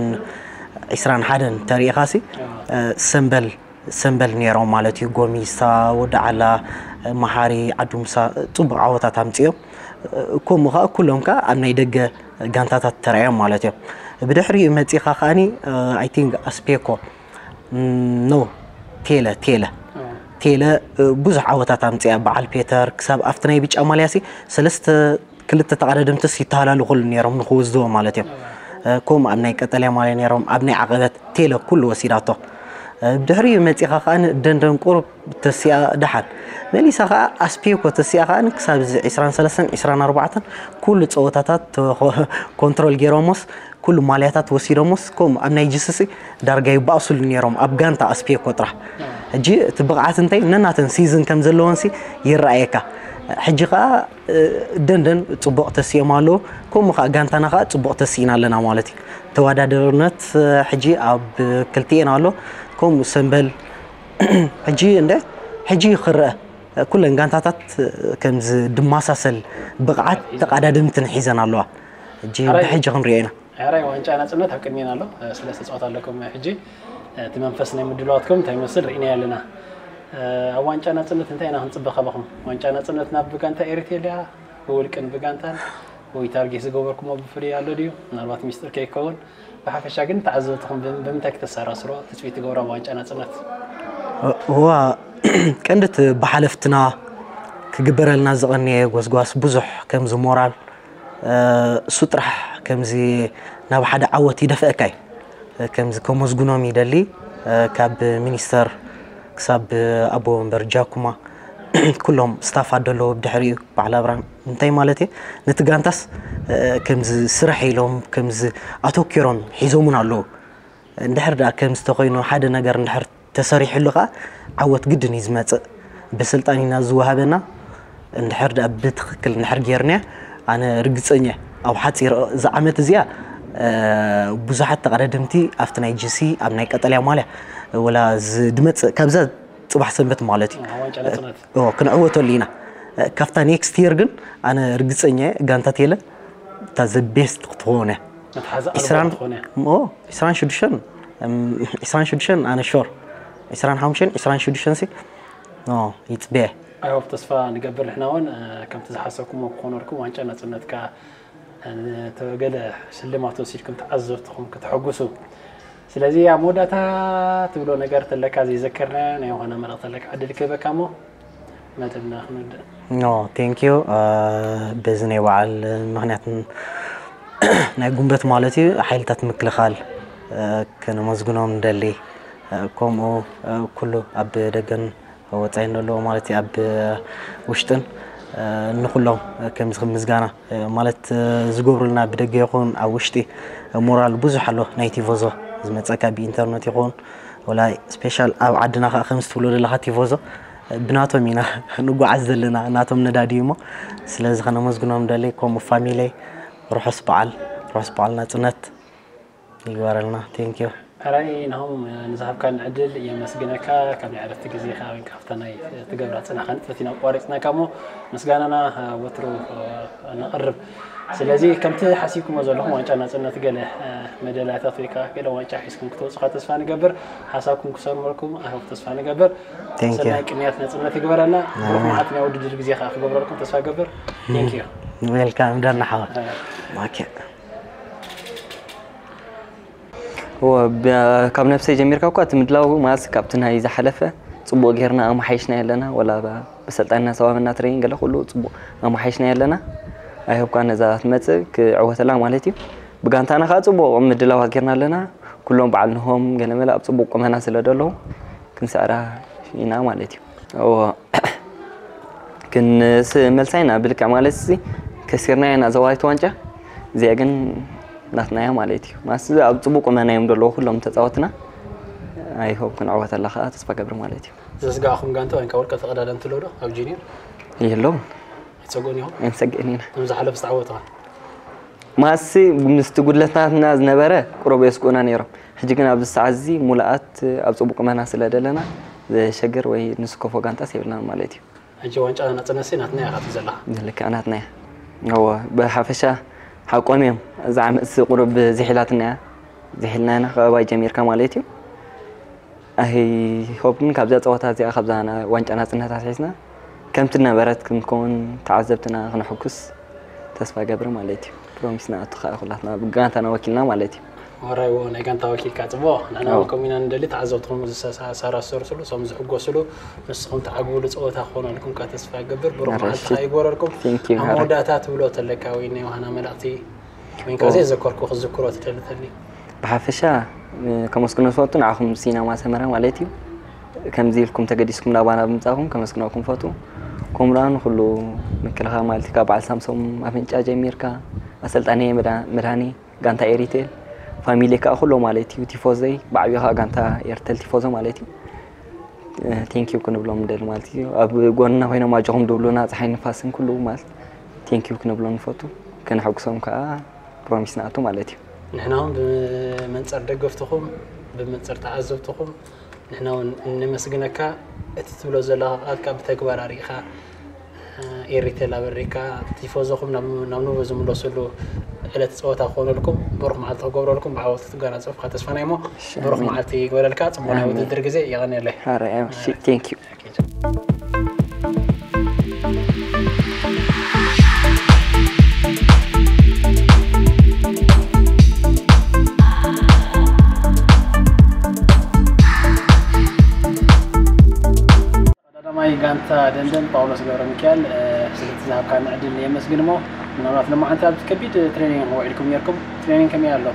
ዕስራን ሓደን ተሪኢኻሲ ሰምበል ሰምበል ነይሮም ማለት እዩ። ጎሚሳ፣ ወዲ ዓላ፣ መሓሪ፣ ዓዱ ሙሳ ፅቡቕ ዓወታት ኣምፅኦም። ከምኡ ከዓ ኩሎም ከዓ ኣብ ናይ ደገ ጋንታታት ተራእዮም ማለት እዮም። ብድሕሪኡ መፂኻ ከዓኒ ኣይ ቲንክ ኣስፔኮ ኖ ቴለ ቴለ ቴለ ብዙሕ ዓወታት ኣምፅያ በዓል ፔተር ክሳብ ኣብቲ ናይ ብጫ ማልያሲ ሰለስተ ክልተ ተቐዳደምትስ ይተሃላሉ ክሉ ነይሮም ንክወስድዎ ማለት እዮም። ከምኡ ኣብ ናይ ቀጠልያ ማልያ ነይሮም ኣብ ናይ ዓቐበት ቴለ ኩሉ ወሲዳቶ። ብድሕሪኡ መፂኻ ከዓ ደንደን ቁሩብ ተሲኣ ደሓን መሊሳ ከዓ ኣስፔኮ ተሲኣ ከዓ ክሳብ እዚ ዕስራን ሰለስተን ዕስራን ኣርባዕተን ኩሉ ፀወታታት ኮንትሮል ገይሮሞስ ኩሉ ማልያታት ወሲዶሞስ ከምኡ ኣብ ናይ ጅስሲ ዳርጋ ይባእሱሉ ነይሮም ኣብ ጋንታ ኣስፔኮ ጥራሕ። ሕጂ እቲ ብቕዓት እንታይ ነናተን ሲዝን ከም ዘለወንሲ ይረኣየካ። ሕጂ ከዓ ደንደን ፅቡቕ ተሲኦም ኣለዉ። ከምኡ ከዓ ጋንታና ከዓ ፅቡቕ ተሲእና ኣለና ማለት እዩ። ተወዳደርነት ሕጂ ኣብ ክልቲኤን ኣሎ። ከምኡ ሰንበል ሕጂ እንደ ሕጂ ክረአ ኩለን ጋንታታት ከምዚ ድመሳሰል ብቕዓት ተቓዳደምትን ሒዘን ኣለዋ። ሕጂ ሕራይ ብሕጂ ክንሪኦ ኢና። ሕራይ ዋንጫ ናጽነት ኣብ ቅድሜና ኣሎ። ስለ ተጻወት ኣለኩም ሕጂ እቲ መንፈስ ናይ ምድላዋትኩም እንታይ ይመስል ርኢና ኣለና። ኣብ ዋንጫ ናጽነት እንታይ ኢና ክንጽበ ካባኹም? ዋንጫ ናጽነት ናብ ብጋንታ ኤሪትሪያ ብውልቅን ብጋንታን ወይ ታርጌት ዝገበርኩሞ ብፍሉይ ኣሎ ድዩ? ምናልባት ሚስጥር ከይከውን። ብሓፈሻ ግን ተዓዘብትኹም ብም- ብምንታይ ክተሰራስሮ ትጽቢት ትገብሩ ኣብ ዋንጫ ናጽነት? እዋ ቀንድት ብሓለፍትና ክግበረልና ዝቐነየ ጎስጓስ ብዙሕ ከምዚ ሞራል እሱ ጥራሕ ከምዚ ናብ ሓደ ዓወት ይደፍአካ እዩ። ከምዚ ከመስግኖም ይደሊ። ካብ ሚኒስተር ክሳብ ኣቦ ወንበር ጃኩማ ኩሎም ስታፋት ደለዎ ብድሕሪኡ በዓል ኣብርሃም እንታይ ማለት እየ ነቲ ጋንታስ ከምዚ ስራሕ ኢሎም ከምዚ ኣተኪሮም ሒዞሙን ኣለዉ። እንድሕር ደኣ ከምዚ ተኮይኑ ሓደ ነገር እንድሕር ተሰሪሕሉ ከዓ ዓወት ግድን እዩ ዝመፅእ። ብስልጣን ኢና ዝወሃበና። እንድሕር ደኣ ብትክክል እንድሕር ጌርና ኣነ ርግፀኛ ኣብ ሓፂር እዛ ዓመት እዚኣ ብዙሓት ተቐዳደምቲ ኣብቲ ናይ ጅሲ ኣብ ናይ ቀጠልያ ማልያ ወላ ዝድመፅእ ካብዛ ፅባሕ ሰንበት ማለት እዩ ዋንጫ ናጽነት ኦ፣ ክንዕወተሉ ኢና። ካብታ ኔክስት የር ግን ኣነ ርግፀኛ እየ ጋንታ ቴለ እታ ዘ ቤስት ክትኾነ መትሓዚ ኢስራን ኣልቦ ትኾነ ኦ፣ ኢስራን ሽዱሽተን እም፣ ኢስራን ሽዱሽተን ኣነ ሾር ኢስራን ሓሙሽተን ኢስራን ሽዱሽተን ሲ ኦ፣ ይፅበየ ኣይሆፕ ተስፋ ንገብር ንሕና እውን እ፣ ከምቲ ዝሓሰብኩሞ ክኾነልኩም ዋንጫ ናጽነትካ እ፣ ተገለ ስልማት ወሲድኩም ተዓዘብትኹም ክትሐጉሱ ስለዚ ኣብ መወዳእታ ትብሎ ነገር ተለካ ዘይዘከርና ናይ ዮሃና መረቕ ተለካ ዕድል ክህበካ እሞ መደብና ክንውድእ ኖ ቴንክ ዩ በዚ ናይ በዓል ምክንያት ናይ ጉንበት ማለት እዩ ሓይልታት ምክልኻል እ፣ ከነመስግኖም ንደሊ እ፣ ከምኡ እ፣ ኩሉ ኣብ ደገን ወፃኢን ዘለዎ ማለት እዩ ኣብ ውሽጥን እ፣ ንኩሎም ከምዚ ከም ምስጋና እ፣ ማለት እ፣ ዝገብሩልና ብደገ ይኹን ኣብ ውሽጢ ሞራል ብዙሕ ኣሎ ናይ ቲፎዞ ዝመፀካ ብኢንተርነት ይኹን ወላ ስፔሻል ኣብ ዓድና ከዓ ከምዚ ትብሎ ዘለካ ቲፎዞ ብናቶም ኢና ንጓዓዝ ዘለና ናቶም ነዳዲ እሞ ስለዚ ከነመስግኖም ደሊ ከምኡ ፋሚለይ ርሑስ በዓል ርሑስ በዓል ናፅነት ይግበረልና ቴንክ ዩ ሕራይ ናሆም ንዝሃብካን ዕድል የመስግነካ ካብ ናይ ዕረፍቲ ግዜኻ ወይ ካብታ ናይ ትገብራ ፅናኻ ንጥፈት ኢና ኣቋሪፅናካ እሞ ምስጋናና ወትሩ ነቕርብ ስለዚ ከምቲ ሓሲብኩሞ ዘለኹም ዋንጫ ናፅነት ገለ መደላታት ወይ ከዓ ገለ ዋንጫ ሒዝኩም ክትወፁኻ ተስፋ ንገብር ሓሳብኩም ክሰምረልኩም ኣይሆፕ ተስፋ ንገብር Thank you. ሰናይ ቅንያት ነፅነት ይግበረና ብሩክ መዓልቲ ናይ ውድድር ግዜ ከዓ ክገብረልኩም ተስፋ ገብር ቴንክ ዩ ዌልካም ደና ሓወ ኦኬ እወ፣ ብ- ካብ ነብሰይ ጀሚርካ እኳ እቲ ምድላው ማለት ካብቲ ናይ ዝሓለፈ ፅቡቅ ጌርና ኣመሓይሽና ኣለና ወላ ብ- ብሰልጣንና ሰባብና ትሬኒንግ ገለ ኩሉ ፅቡቅ ኣመሓይሽና ኣለና ኣይሆብካ ነዛ ትመፅእ ክዕወተላ ማለት እዩ ብጋንታና ከዓ ፅቡቅ ምድላዋት ጌርና ኣለና ኩሎም በዓል ንሆም ገለመለ ኣብ ፅቡቅ ቁመና ስለ ደለዉ ክንስዕራ ኢና ማለት እዩ እዎ ክንስ መልሳ ኢና ብልክዕ ማለት እዚ ከሲርናያ ኢና ዘዋይት ዋንጫ እዚኣ ግን ናትናያ ማለት እዩ ማስ ኣብ ፅቡቅ ቁመና እዮም ደለዎ ኩሎም ተፃወትና ኣይሆብ ክንዕወተላ ከዓ ተስፋ ገብር ማለት እዩ ዘስጋእኹም ጋንታ ወይ ውልቀ ተቐዳደምቲ ኣለዉ ዶ ኣብ ጁኒየር የለውን ኣይፀጎን ኢኹም ኣይንሰግእን ኢና ከም ዝሓለፍ ዝተዓወትኻ ማሲ ምስቲ ጉድለታትና ዝነበረ ቁሩብ የስቁና ነይሮም ሕጂ ግን ኣብዚ ሰዓት እዚ ሙሉኣት ኣብ ፅቡቅ ቁመና ስለ ደለና ዘሸግር ወይ ንስከፎ ጋንጣስ የብልናን ማለት እዩ ሕጂ ዋንጫ ናፅነትሲ ናትና ኢኻ ትብል ዘለኻ ልክዕ ናትና እያ እወ ብሓፈሻ ሓቆም እዮም እዛ ዓመትሲ ቁሩብ ዝሒላትና እያ ዝሒልና ኢና ከበባይ ጀሚርካ ማለት እዩ ኣይ ሆፕ ግን ካብዛ ፀወታ እዚኣ ካብዛ ዋንጫ ናፅነት ኣትሒዝና ከምቲ ነበረት ክንከውን ተዓዘብትና ክነሐጉስ ተስፋ ገብር ማለት እዩ ፕሮሚስ ንኣቱ ከዓ ኩላትና ብጋንታና ወኪልና ማለት እዩ ወራይ ዎ ናይ ጋንታ ወኪልካ ፅቡቅ ንሕና እውን ከምኡ ኢና ንደሊ ተዓዘብትኹም ዝሰራሰሩ ስሉ ሶም ዝሕጎስሉ ንስኹም ተዓግብሉ ፀወታ ክኾነልኩም ከዓ ተስፋ ገብር ብሩክ መዓልቲ ከዓ ይግበረልኩም ኣብ መወዳእታ ትብሎ ተለካ ወይ ናይ ዮሃና መልእክቲ ወይንካ ዘይዘከርኩ ክዝክሮ ትደልተኒ ብሓፈሻ ከመስግኖ ዝፈቱ ንዓኹም ሲናማ ሰመረ ማለት እዩ ከምዚ ኢልኩም ተገዲስኩም ናባና ብምፃኹም ከመስግነኩም ፈቱ ከምኡ ንኩሉ ምክልኻል ማለት ካብ በዓል ሳምሶም ኣፍንጫ ጀሚርካ ኣሰልጣኒ መድሃኒ ጋንታ ኤሪቴል ፋሚሊ ከዓ ኩሎ ማለት እዩ ቲፎዘይ ብዓብዩ ከዓ ጋንታ ኤርቴል ቲፎዞ ማለት እዩ ቴንኪዩ ክንብሎም ንደሊ ማለት እዩ ኣብ ጎንና ኮይኖም ኣጆኹም ድብሉና ፀሓይ ንፋስን ኩሉ ማለት ቴንኪዩ ክንብሎም ንፈቱ ከነሐጉሶም ከዓ ፕሮሚስ ንኣቱ ማለት እዩ ንሕና እውን ብመንፅር ደገፍትኹም ብመንፅር ተዓዘብትኹም ንሕና እውን ነመስግነካ እቲ ትብሎ ዘለኻ ቃል ከዓ ብተግባር ኣሪእኻ ኤሪቴል ኣበሪካ ቲፎዞኹም ናብ ናብ ንቡር ዝምለስሉ ዕለት ፀወታ ክኾነልኩም ብሩኽ መዓልቲ ክገብረልኩም ብዓወት ክትጓናፀፉ ከዓ ተስፋና እሞ ብሩኽ መዓልቲ ይግበረልካ ፅቡቕ ናይ ውድድር ግዜ የቐንየለይ ሓራይ ኣምሲ ቴንክ ዩ ቀዳማይ ጋንታ ደንደን ጳውሎስ ገብረ ሚካኤል፣ ስለቲ ዝሃብካኒ ዕድል የመስግን። እሞ ምናልባት ሎማዓንቲ ኣብዚ ከቢድ ትሬኒንግ ውዒልኩም ነርኩም። ትሬኒንግ ከመይ ኣሎ?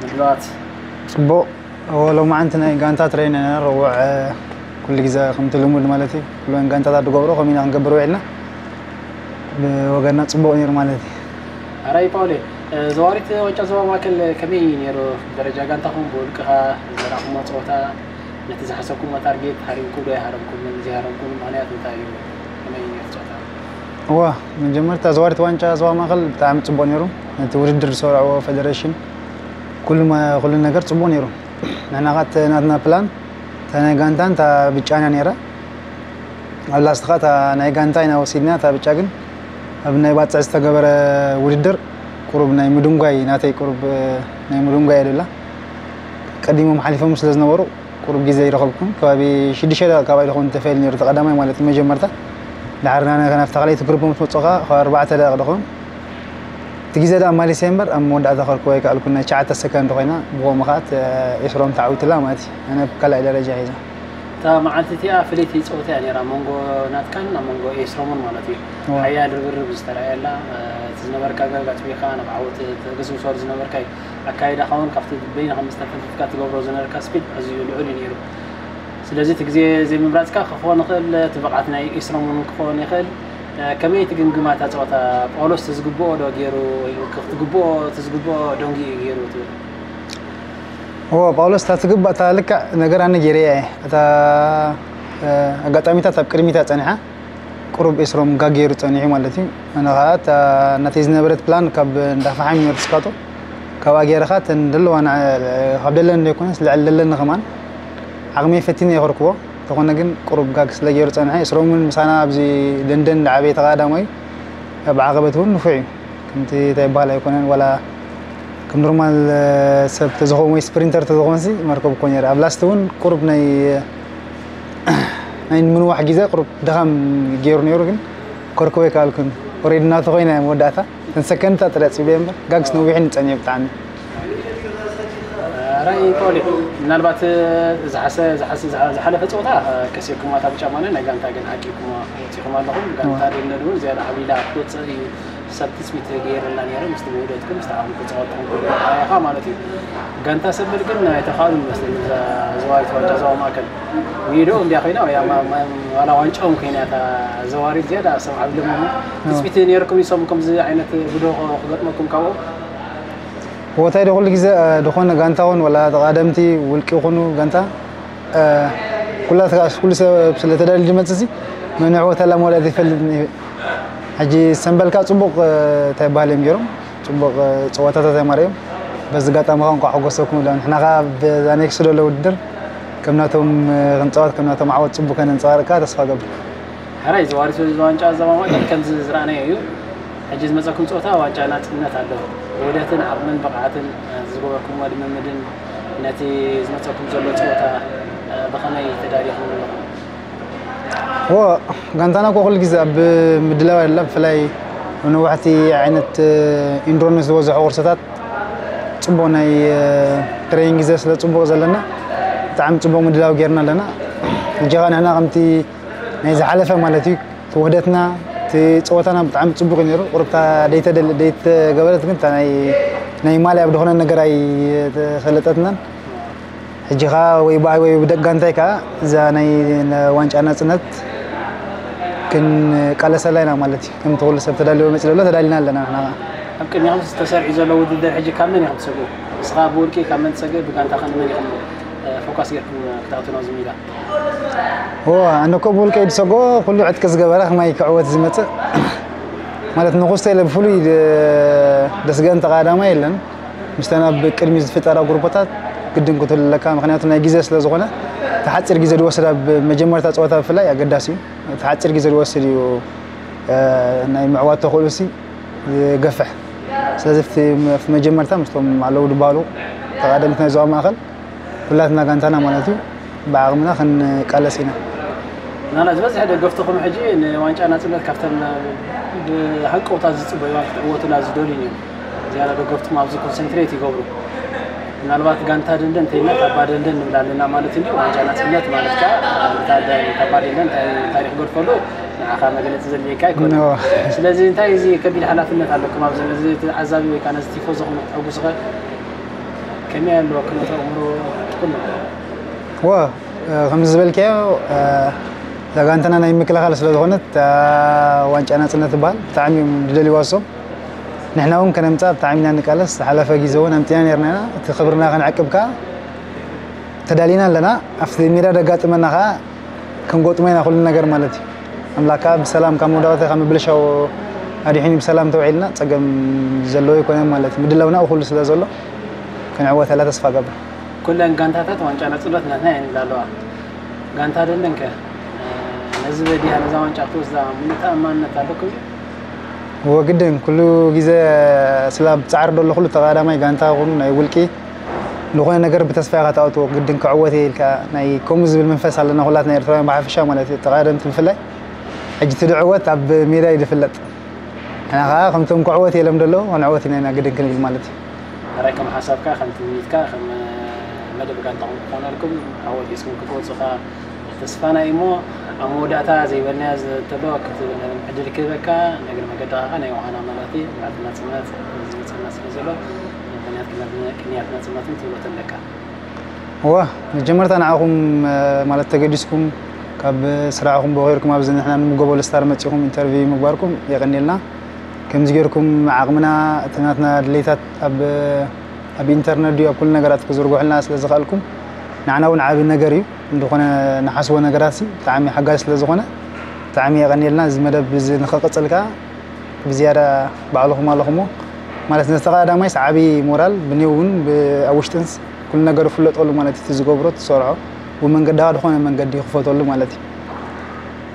ምድላዋት? ፅቡቕ። እዎ፣ ሎማዓንቲ ናይ ጋንታ ትሬኒንግ ኢና። ረቡዕ ኩሉ ግዜ ከምቲ ልሙድ ማለት እዩ፣ ኩለን ጋንታታት ዝገብሮ ከምኡ ኢና ክንገብር ውዒልና። ብወገንና ፅቡቕ ነይሩ ማለት እዩ። ኣራይ ፓውሌ፣ ዘዋሪት ዋንጫ ዞባ ማእከል ከመይ ነይሩ? ደረጃ ጋንታኹም ብውልቅኻ ዘራእኹሞ ፀወታ፣ ነቲ ዝሓሰብኩሞ ታርጌት ሃሪምኩም ዶ ኣይሃረምኩምን? ዘይሃረምኩም ምኽንያት እንታይ እዩ? ከመይ ነይሩ ፀወታ? እዋ፣ መጀመርታ ዘዋሪት ዋንጫ ዞባ ማእከል ብጣዕሚ ፅቡቕ ነይሩ። ነቲ ውድድር ዝሰርዕዎ ፌደሬሽን ኩሉ መ- ኩሉ ነገር ፅቡቕ ነይሩ። ንሕና ኸዓ እቲ ናትና ፕላን እታ ናይ ጋንታን እታ ብጫን እያ ነይራ። ኣብ ላስት ኸዓ እታ ናይ ጋንታ ኢና ወሲድና፣ እታ ብጫ ግን ኣብ ናይ ባፅዕ ዝተገበረ ውድድር ቁሩብ ናይ ምድንጓይ ናተይ ቁሩብ ናይ ምድንጓይ እያ ደላ። ቀዲሞም ሓሊፎም ስለ ዝነበሩ ቁሩብ ግዜ ይረኸብኩን ከባቢ ሽዱሽተ ደቂቕ ካባይ ድኸውን ተፈይሉ ነይሩ፣ እቲ ቀዳማይ ማለት እዩ መጀመርታ። ድሓር ናብታ ካልኣይቲ ግሩፕ ምስ መፅኡ ከዓ ካብ ኣርባዕተ ደቂቕ ድኸውን። እቲ ግዜ ደኣ ማሊሰ እምበር ኣብ መወዳእታ ከርክቦ ኣይከኣልኩን፣ ናይ ትሽዓተ ሰከንድ ኮይና፣ ብኸምኡ ከዓ እቲ ኤስሮም ተዓዊትላ ማለት እዩ። ኣነ ኣብ ካልኣይ ደረጃ ሒዛ። እታ መዓልቲ እቲኣ ፍልይቲ ፀወታ እያ ነይራ፣ ኣብ መንጎ ናትካን ኣብ መንጎ ኤስሮምን ማለት እዩ። እዋ። ሓያል ርብርብ ዝተረኣየላ፣ እቲ ዝነበርካ ገጋ ኣፅቢኻ ናብ ዓወት ተገስግሶ ዝነበርካ እዩ። ኣካይዳኻ እውን ካብቲ በይንኻ ምስ ተፈተትካ ትገብሮ ዝነበርካ ስፒድ ኣዝዩ ልዑል እዩ ነይሩ። ስለዚ እቲ ግዜ ዘይምምራፅካ ክኸውን ይኽእል፣ እቲ ብቕዓት ናይ ኢስሮም እውን ክኸውን ይኽእል። ከመይ ትግምግማ እታ ፀወታ? ጳውሎስ እቲ ዝግብኦ ዶ ገይሩ? ወይ ክትግብኦ እቲ ዝግብኦ ደንጊኡ ገይሩ ትብል? እዎ፣ ጳውሎስ እታ ትግባእ እታ ልክዕ ነገር ኣነ ገይረያ እየ። እታ ኣጋጣሚታት ኣብ ቅድሚታ ፀኒሓ ቁሩብ ኤስሮም ጋግ ገይሩ ጸኒሑ ማለት እዩ። ኣነ ኸኣ እታ ናተይ ዝነበረት ፕላን ካብ እንዳ ፈሓም ዩኒቨርሲቲ ስካቶ ካብኣ ገይረ ኸኣ እተን ደለዋ ንዓ ካብ ደለኒ ዘይኮነስ ልዕሊ ደለኒ ከማን ዓቕመይ ፈቲነ የኸርክቦ። እንተኾነ ግን ቁሩብ ጋግ ስለ ገይሩ ጸንሐ። ኤስሮም እውን ምሳና ኣብዚ ደንደን ዝዓበየ ተቐዳዳማይ እዩ። ኣብ ዓቐበት እውን ንፉዕ እዩ። ከምቲ እንታይ ይበሃል ኣይኮነን፣ ዋላ ከም ኖርማል ሰብ ተዝኸውን ወይ ስፕሪንተር ተዝኾንሲ መርከብ እኮ ነይረ። ኣብ ላስት እውን ቁሩብ ናይ ናይ ንምንዋሕ ግዜ ቁሩብ ድኻም ገይሩ ነይሩ፣ ግን ከርክቦ ኣይከኣልኩን። ኦሬዲ ናቱ ኮይና እያ መወዳእታ። እተን ሰከንድታት ጥራይ ኣፅቢበ እምበር ጋግስ ነዊሕኒ ፀኒሑ ብጣዕሚ። ራይ ፓውሊ፣ ምናልባት ዝሓሰ ዝሓሰ ዝሓ- ዝሓለፈ ፀወታ ከሲርኩማ እታ ብጫ ማልያ ናይ ጋንታ ግን ሓቂኩማ ወፂኹም ኣለኹም። ጋንታ ደንደን እውን ዝያዳ ዓብሊላ ክትወፅእ እዩ ሰብ ትፅቢት ገይረላ ነይረ። ምስቲ ውህደትኩም ምስቲ ዓቕሚ ክፃወትኩም ኢኻ ማለት እዩ። ጋንታ ሰበል ግን ኣይተኻእሉን ይመስለኒ። እዛ ዘዋሪት ዋንጫ ዞባ ማእከል ሚዶ እንዲያ ኮይና ወይ ኣማ- ማ- ዋላ ዋንጫኦም ኮይና እታ ዘዋሪት ዝያዳ ሰብ ዓብሎም እሞ ትፅቢት ነይርኩም ይሰሙ ከምዚ ዓይነት ብድሆ ክገጥመኩም ካብኦም? ቦታይ ዶ ኩሉ ግዜ እ፣ ድኾነ ጋንታ ኹን ወላ ተቓደምቲ ውልቂ ኹኑ ጋንታ እ፣ ኩላትካ ኩሉ ሰብ ስለ ተዳልዩ ዝመጽእ ሲ መን ይዕወት ኣላ መወዳእታ ይፈልጥ። ሕጂ ሰምበልካ ጽቡቕ እ፣ እንታይ ይበሃል እዮም ገይሮም ጽቡቕ እ፣ ጸወታታት እዮም ኣርእዮም። በዚ ኣጋጣሚ ኸኣ እንኳዕ ሓጎሰኩም ኢሎም። ንሕና ኸኣ በዛ ኔክስት ዘሎ ውድድር ከም ናቶም እ፣ ክንጻወት ከም ናቶም ዓወት ጽቡቕ ከነንጸባርቕ ከኣ ተስፋ እገብር። ሕራይ ዘዋሪት ዋንጫ ዞባ ማእከል ከምዚ ዝረኣናዮ እዩ። ሕጂ ዝመጸኩም ጸወታ ዋንጫ ናጽነት ኣሎ። ውህደትን ዓቕምን ብቕዓትን እ፣ ዝገበርኩምዎ ልምምድን ነቲ ዝመጸኩም ዘሎ ጸወታ እ፣ ብኸመይ ተዳሊኹም ኣለኹም? ዎ ጋንታና እኮ ኩሉ ግዜ ኣብ ምድላው ኣላ። ብፍላይ ኣብ ነዋሕቲ ዓይነት እ፣ ኢንዱራንስ ዝበዝሖ ቁርሰታት ጽቡቕ ናይ እ፣ ትሬኒንግ ግዜ ስለ ጽቡቕ ዘለና ብጣዕሚ ጽቡቕ ምድላው ጌርና ኣለና። ሕጂ ኸኣ ንሕና ከምቲ ናይ ዝሓለፈ ማለት እዩ እቲ ውህደትና እቲ ጸወታና ብጣዕሚ ጽቡቕ እዩ ነይሩ። ቁሩብ እታ ደይተደል- ደይተገበረት ግን እታ ናይ ናይ ማልያ ብድኾነ ነገር ኣይተሰለጠትናን። ሕጂ ኸኣ ወይ ብኣይ ወይ ብደቂ ጋንታይ ከኣ እዛ ናይ ዋንጫ ናጽነት ክንቃለሰላ ኢና ማለት እዩ። ከምቲ ኩሉ ሰብ ተዳልዎ መጺኡ ዘሎ ተዳሊና ኣለና ንሕና ኸኣ። ኣብ ቅድሚኹም ተሰሪዑ ዘሎ ውድድር ሕጂ ካብ መን ኢኹም ትሰግኡ? ንስኻ ብውልቂ ካብ መን ትሰግእ? ብጋንታ ከ ንመን ኢኹም እ፣ ፎካስ ጌርኩም ክትኣትዉ ናብዚ ሜዳ? እዎ ኣነ እኮ ብውልቀይ ዝሰግኦ ኩሉ ዕጥቂ ዝገበረ ከማይ ክዕወት ዝመጽእ ማለት ንኹስተ ኢለ ብፍሉይ ድ- ደስገአን ተቓዳማይ የለን። ምስተን ኣብ ቅድሚ ዝፍጠራ ጉሩፓታት ግድን ክትህሉ ኣለካ፣ ምኽንያቱ ናይ ግዜ ስለ ዝኾነ፣ እቲ ሓጺር ግዜ ዝወስድ ኣብ መጀመርታ ጸወታ ብፍላይ ኣገዳሲ እዩ። እቲ ሓጺር ግዜ ዝወስድ እዩ፣ እ፣ ናይ ምዕዋት ተኽእሎሲ ዝገፍሕ። ስለዚ ኣብቲ መ- ኣብቲ መጀመርታ ምስቶም ኣለዉ ዝበሃሉ ተቓደምቲ ናይ ዞባ ማእከል ኩላትና ጋንታና ማለት እዩ ብዓቕምና ክንቃለስ ኢና። ናና ዝበዝሐ ደገፍትኹም ሕጂ ንዋንጫ ናጽነት ካብተን ብሃንቀውታ ዝጽበዩዋን ክትዕወቱላ ዝደልዩን እዮም። ዝያዳ ደገፍትኹም ኣብዚ ኮንሰንትሬት ይገብሩ። ምናልባት ጋንታ ደንደን እንተይልና ታባ ደንደን ንብል ኣለና ማለት እንዲ ዋንጫ ናጽነት ማለት ከኣ እታ ደ- ታባ ደንደን ታይ- ታሪኽ ገድፈሉ ንዓኻ መግለጺ ዘድልየካ ኣይኮነ። ስለዚ እንታይ እዚ ከቢድ ሓላፍነት ኣለኩም ኣብዚ ነዚ ተዓዛቢ ወይ ከዓ ነዚ ቲፎ ዝኾነ ክትሕጉስኸ ከመይ ኣለዎ ክነተ እምሮ ትኩን ዋ ከምዚ ዝበልካዮ ዛጋንተና ናይ ምክልኻል ስለ ዝኾነት ዋንጫ ናፅነት ትበሃል ብጣዕሚ እዮም ዝደልይዋ እሶም። ንሕና እውን ከነምፃ ብጣዕሚ ኢና ንቃለስ። ዝሓለፈ ግዜ እውን ኣምፂና ነርና ኢና። እቲ ክብርና ከነዕቅብ ከዓ ተዳሊና ኣለና። ኣብቲ ሜዳ ደጋጥመና ከዓ ክንጎጥሞ ኢና ኩሉ ነገር ማለት እዩ። ኣምላካ ብሰላም ካብ መውዳቅቲ ካብ ምብልሻው ኣድሒኑ ብሰላም ተውዒልና ፀገም ዘለዎ ይኮነ ማለት እዩ። ምድላውና ኩሉ ስለ ዘሎ ክንዕወተላ ተስፋ ገብር። ኩለን ጋንታታት ዋንጫ ናፅነት ናትና እየን ይብላ ኣለዋ። ጋንታ ደንደን ከ ነዚ በዲያ ነዛ ዋንጫ ክትወስዳ ሙሉእ ተኣማንነት ኣለኩም? ወግድን ኩሉ ግዜ ስላ ብፃዕሪ ደሎ ኩሉ ተቐዳማይ ጋንታ ይኹን ናይ ውልቂ ዝኾነ ነገር ብተስፋ ኢኻ ትኣትዎ። ግድን ክዕወት እየ ኢልካ ናይ ከምኡ ዝብል መንፈስ ኣለና ኩላትና ኤርትራውያን ብሓፈሻ ማለት እዩ። ተቐዳደምቲ ብፍላይ ሕጂ እቲ ድዕወት ኣብ ሜዳ እዩ ዝፍለጥ። ንሕና ከዓ ከምቶም ክዕወት እየ ኢሎም ደለዉ ክንዕወት ኢና ኢና ግድን ክንብል ማለት እዩ። ሕራይ ከም ሓሳብካ ከም ትምኒትካ ከም መደብ ጋንታኹም ክኾነልኩም ዓወት ሒዝኩም ክትወፁ ከዓ ተስፋና እዩ እሞ ኣብ መወዳእታ ዘይበልናዮ እንተሎ ክትብል ዕድል ክህበካ። ንእግሪ መገድኻ ከዓ ናይ ዮሃና መራቲ በዓልቲ ናፅነት ዝመፀና ስለ ዘሎ ቅንያት ቅንያት ናፅነትን ትብሎ ተለካ። እዋ መጀመርታ ንዓኹም ማለት ተገዲስኩም ካብ ስራሕኹም ቦኺርኩም ኣብዚ ንሕና ንምገበሉ ስታር መፂኹም ኢንተርቪው ምግባርኩም የቐንየልና። ከምዚ ጌርኩም ዓቕምና እቲ ናትና ድሌታት ኣብ ኣብ ኢንተርነት ድዩ ኣብ ኩሉ ነገራት ክዝርግሑልና ስለ ዝኽኣልኩም ንዓና እውን ዓቢ ነገር እዩ። እንድኾነ ንሓስቦ ነገራት ሲ ብጣዕሚ ሓጋዚ ስለ ዝኾነ ብጣዕሚ የቐንየልና። እዚ መደብ እዚ ንኽቕፅል ከዓ ብዝያዳ ባዕልኹም ኣለኹሞ ማለት ነቲ ቀዳማይስ ዓቢ ሞራል ብኔው እውን ኣብ ውሽጥንስ ኩሉ ነገር ይፍለጠሉ ማለት እዩ። እቲ ዝገብሮ ትሰርሖ ብመንገድኻ ዝኾነ መንገዲ ይኽፈተሉ ማለት እዩ።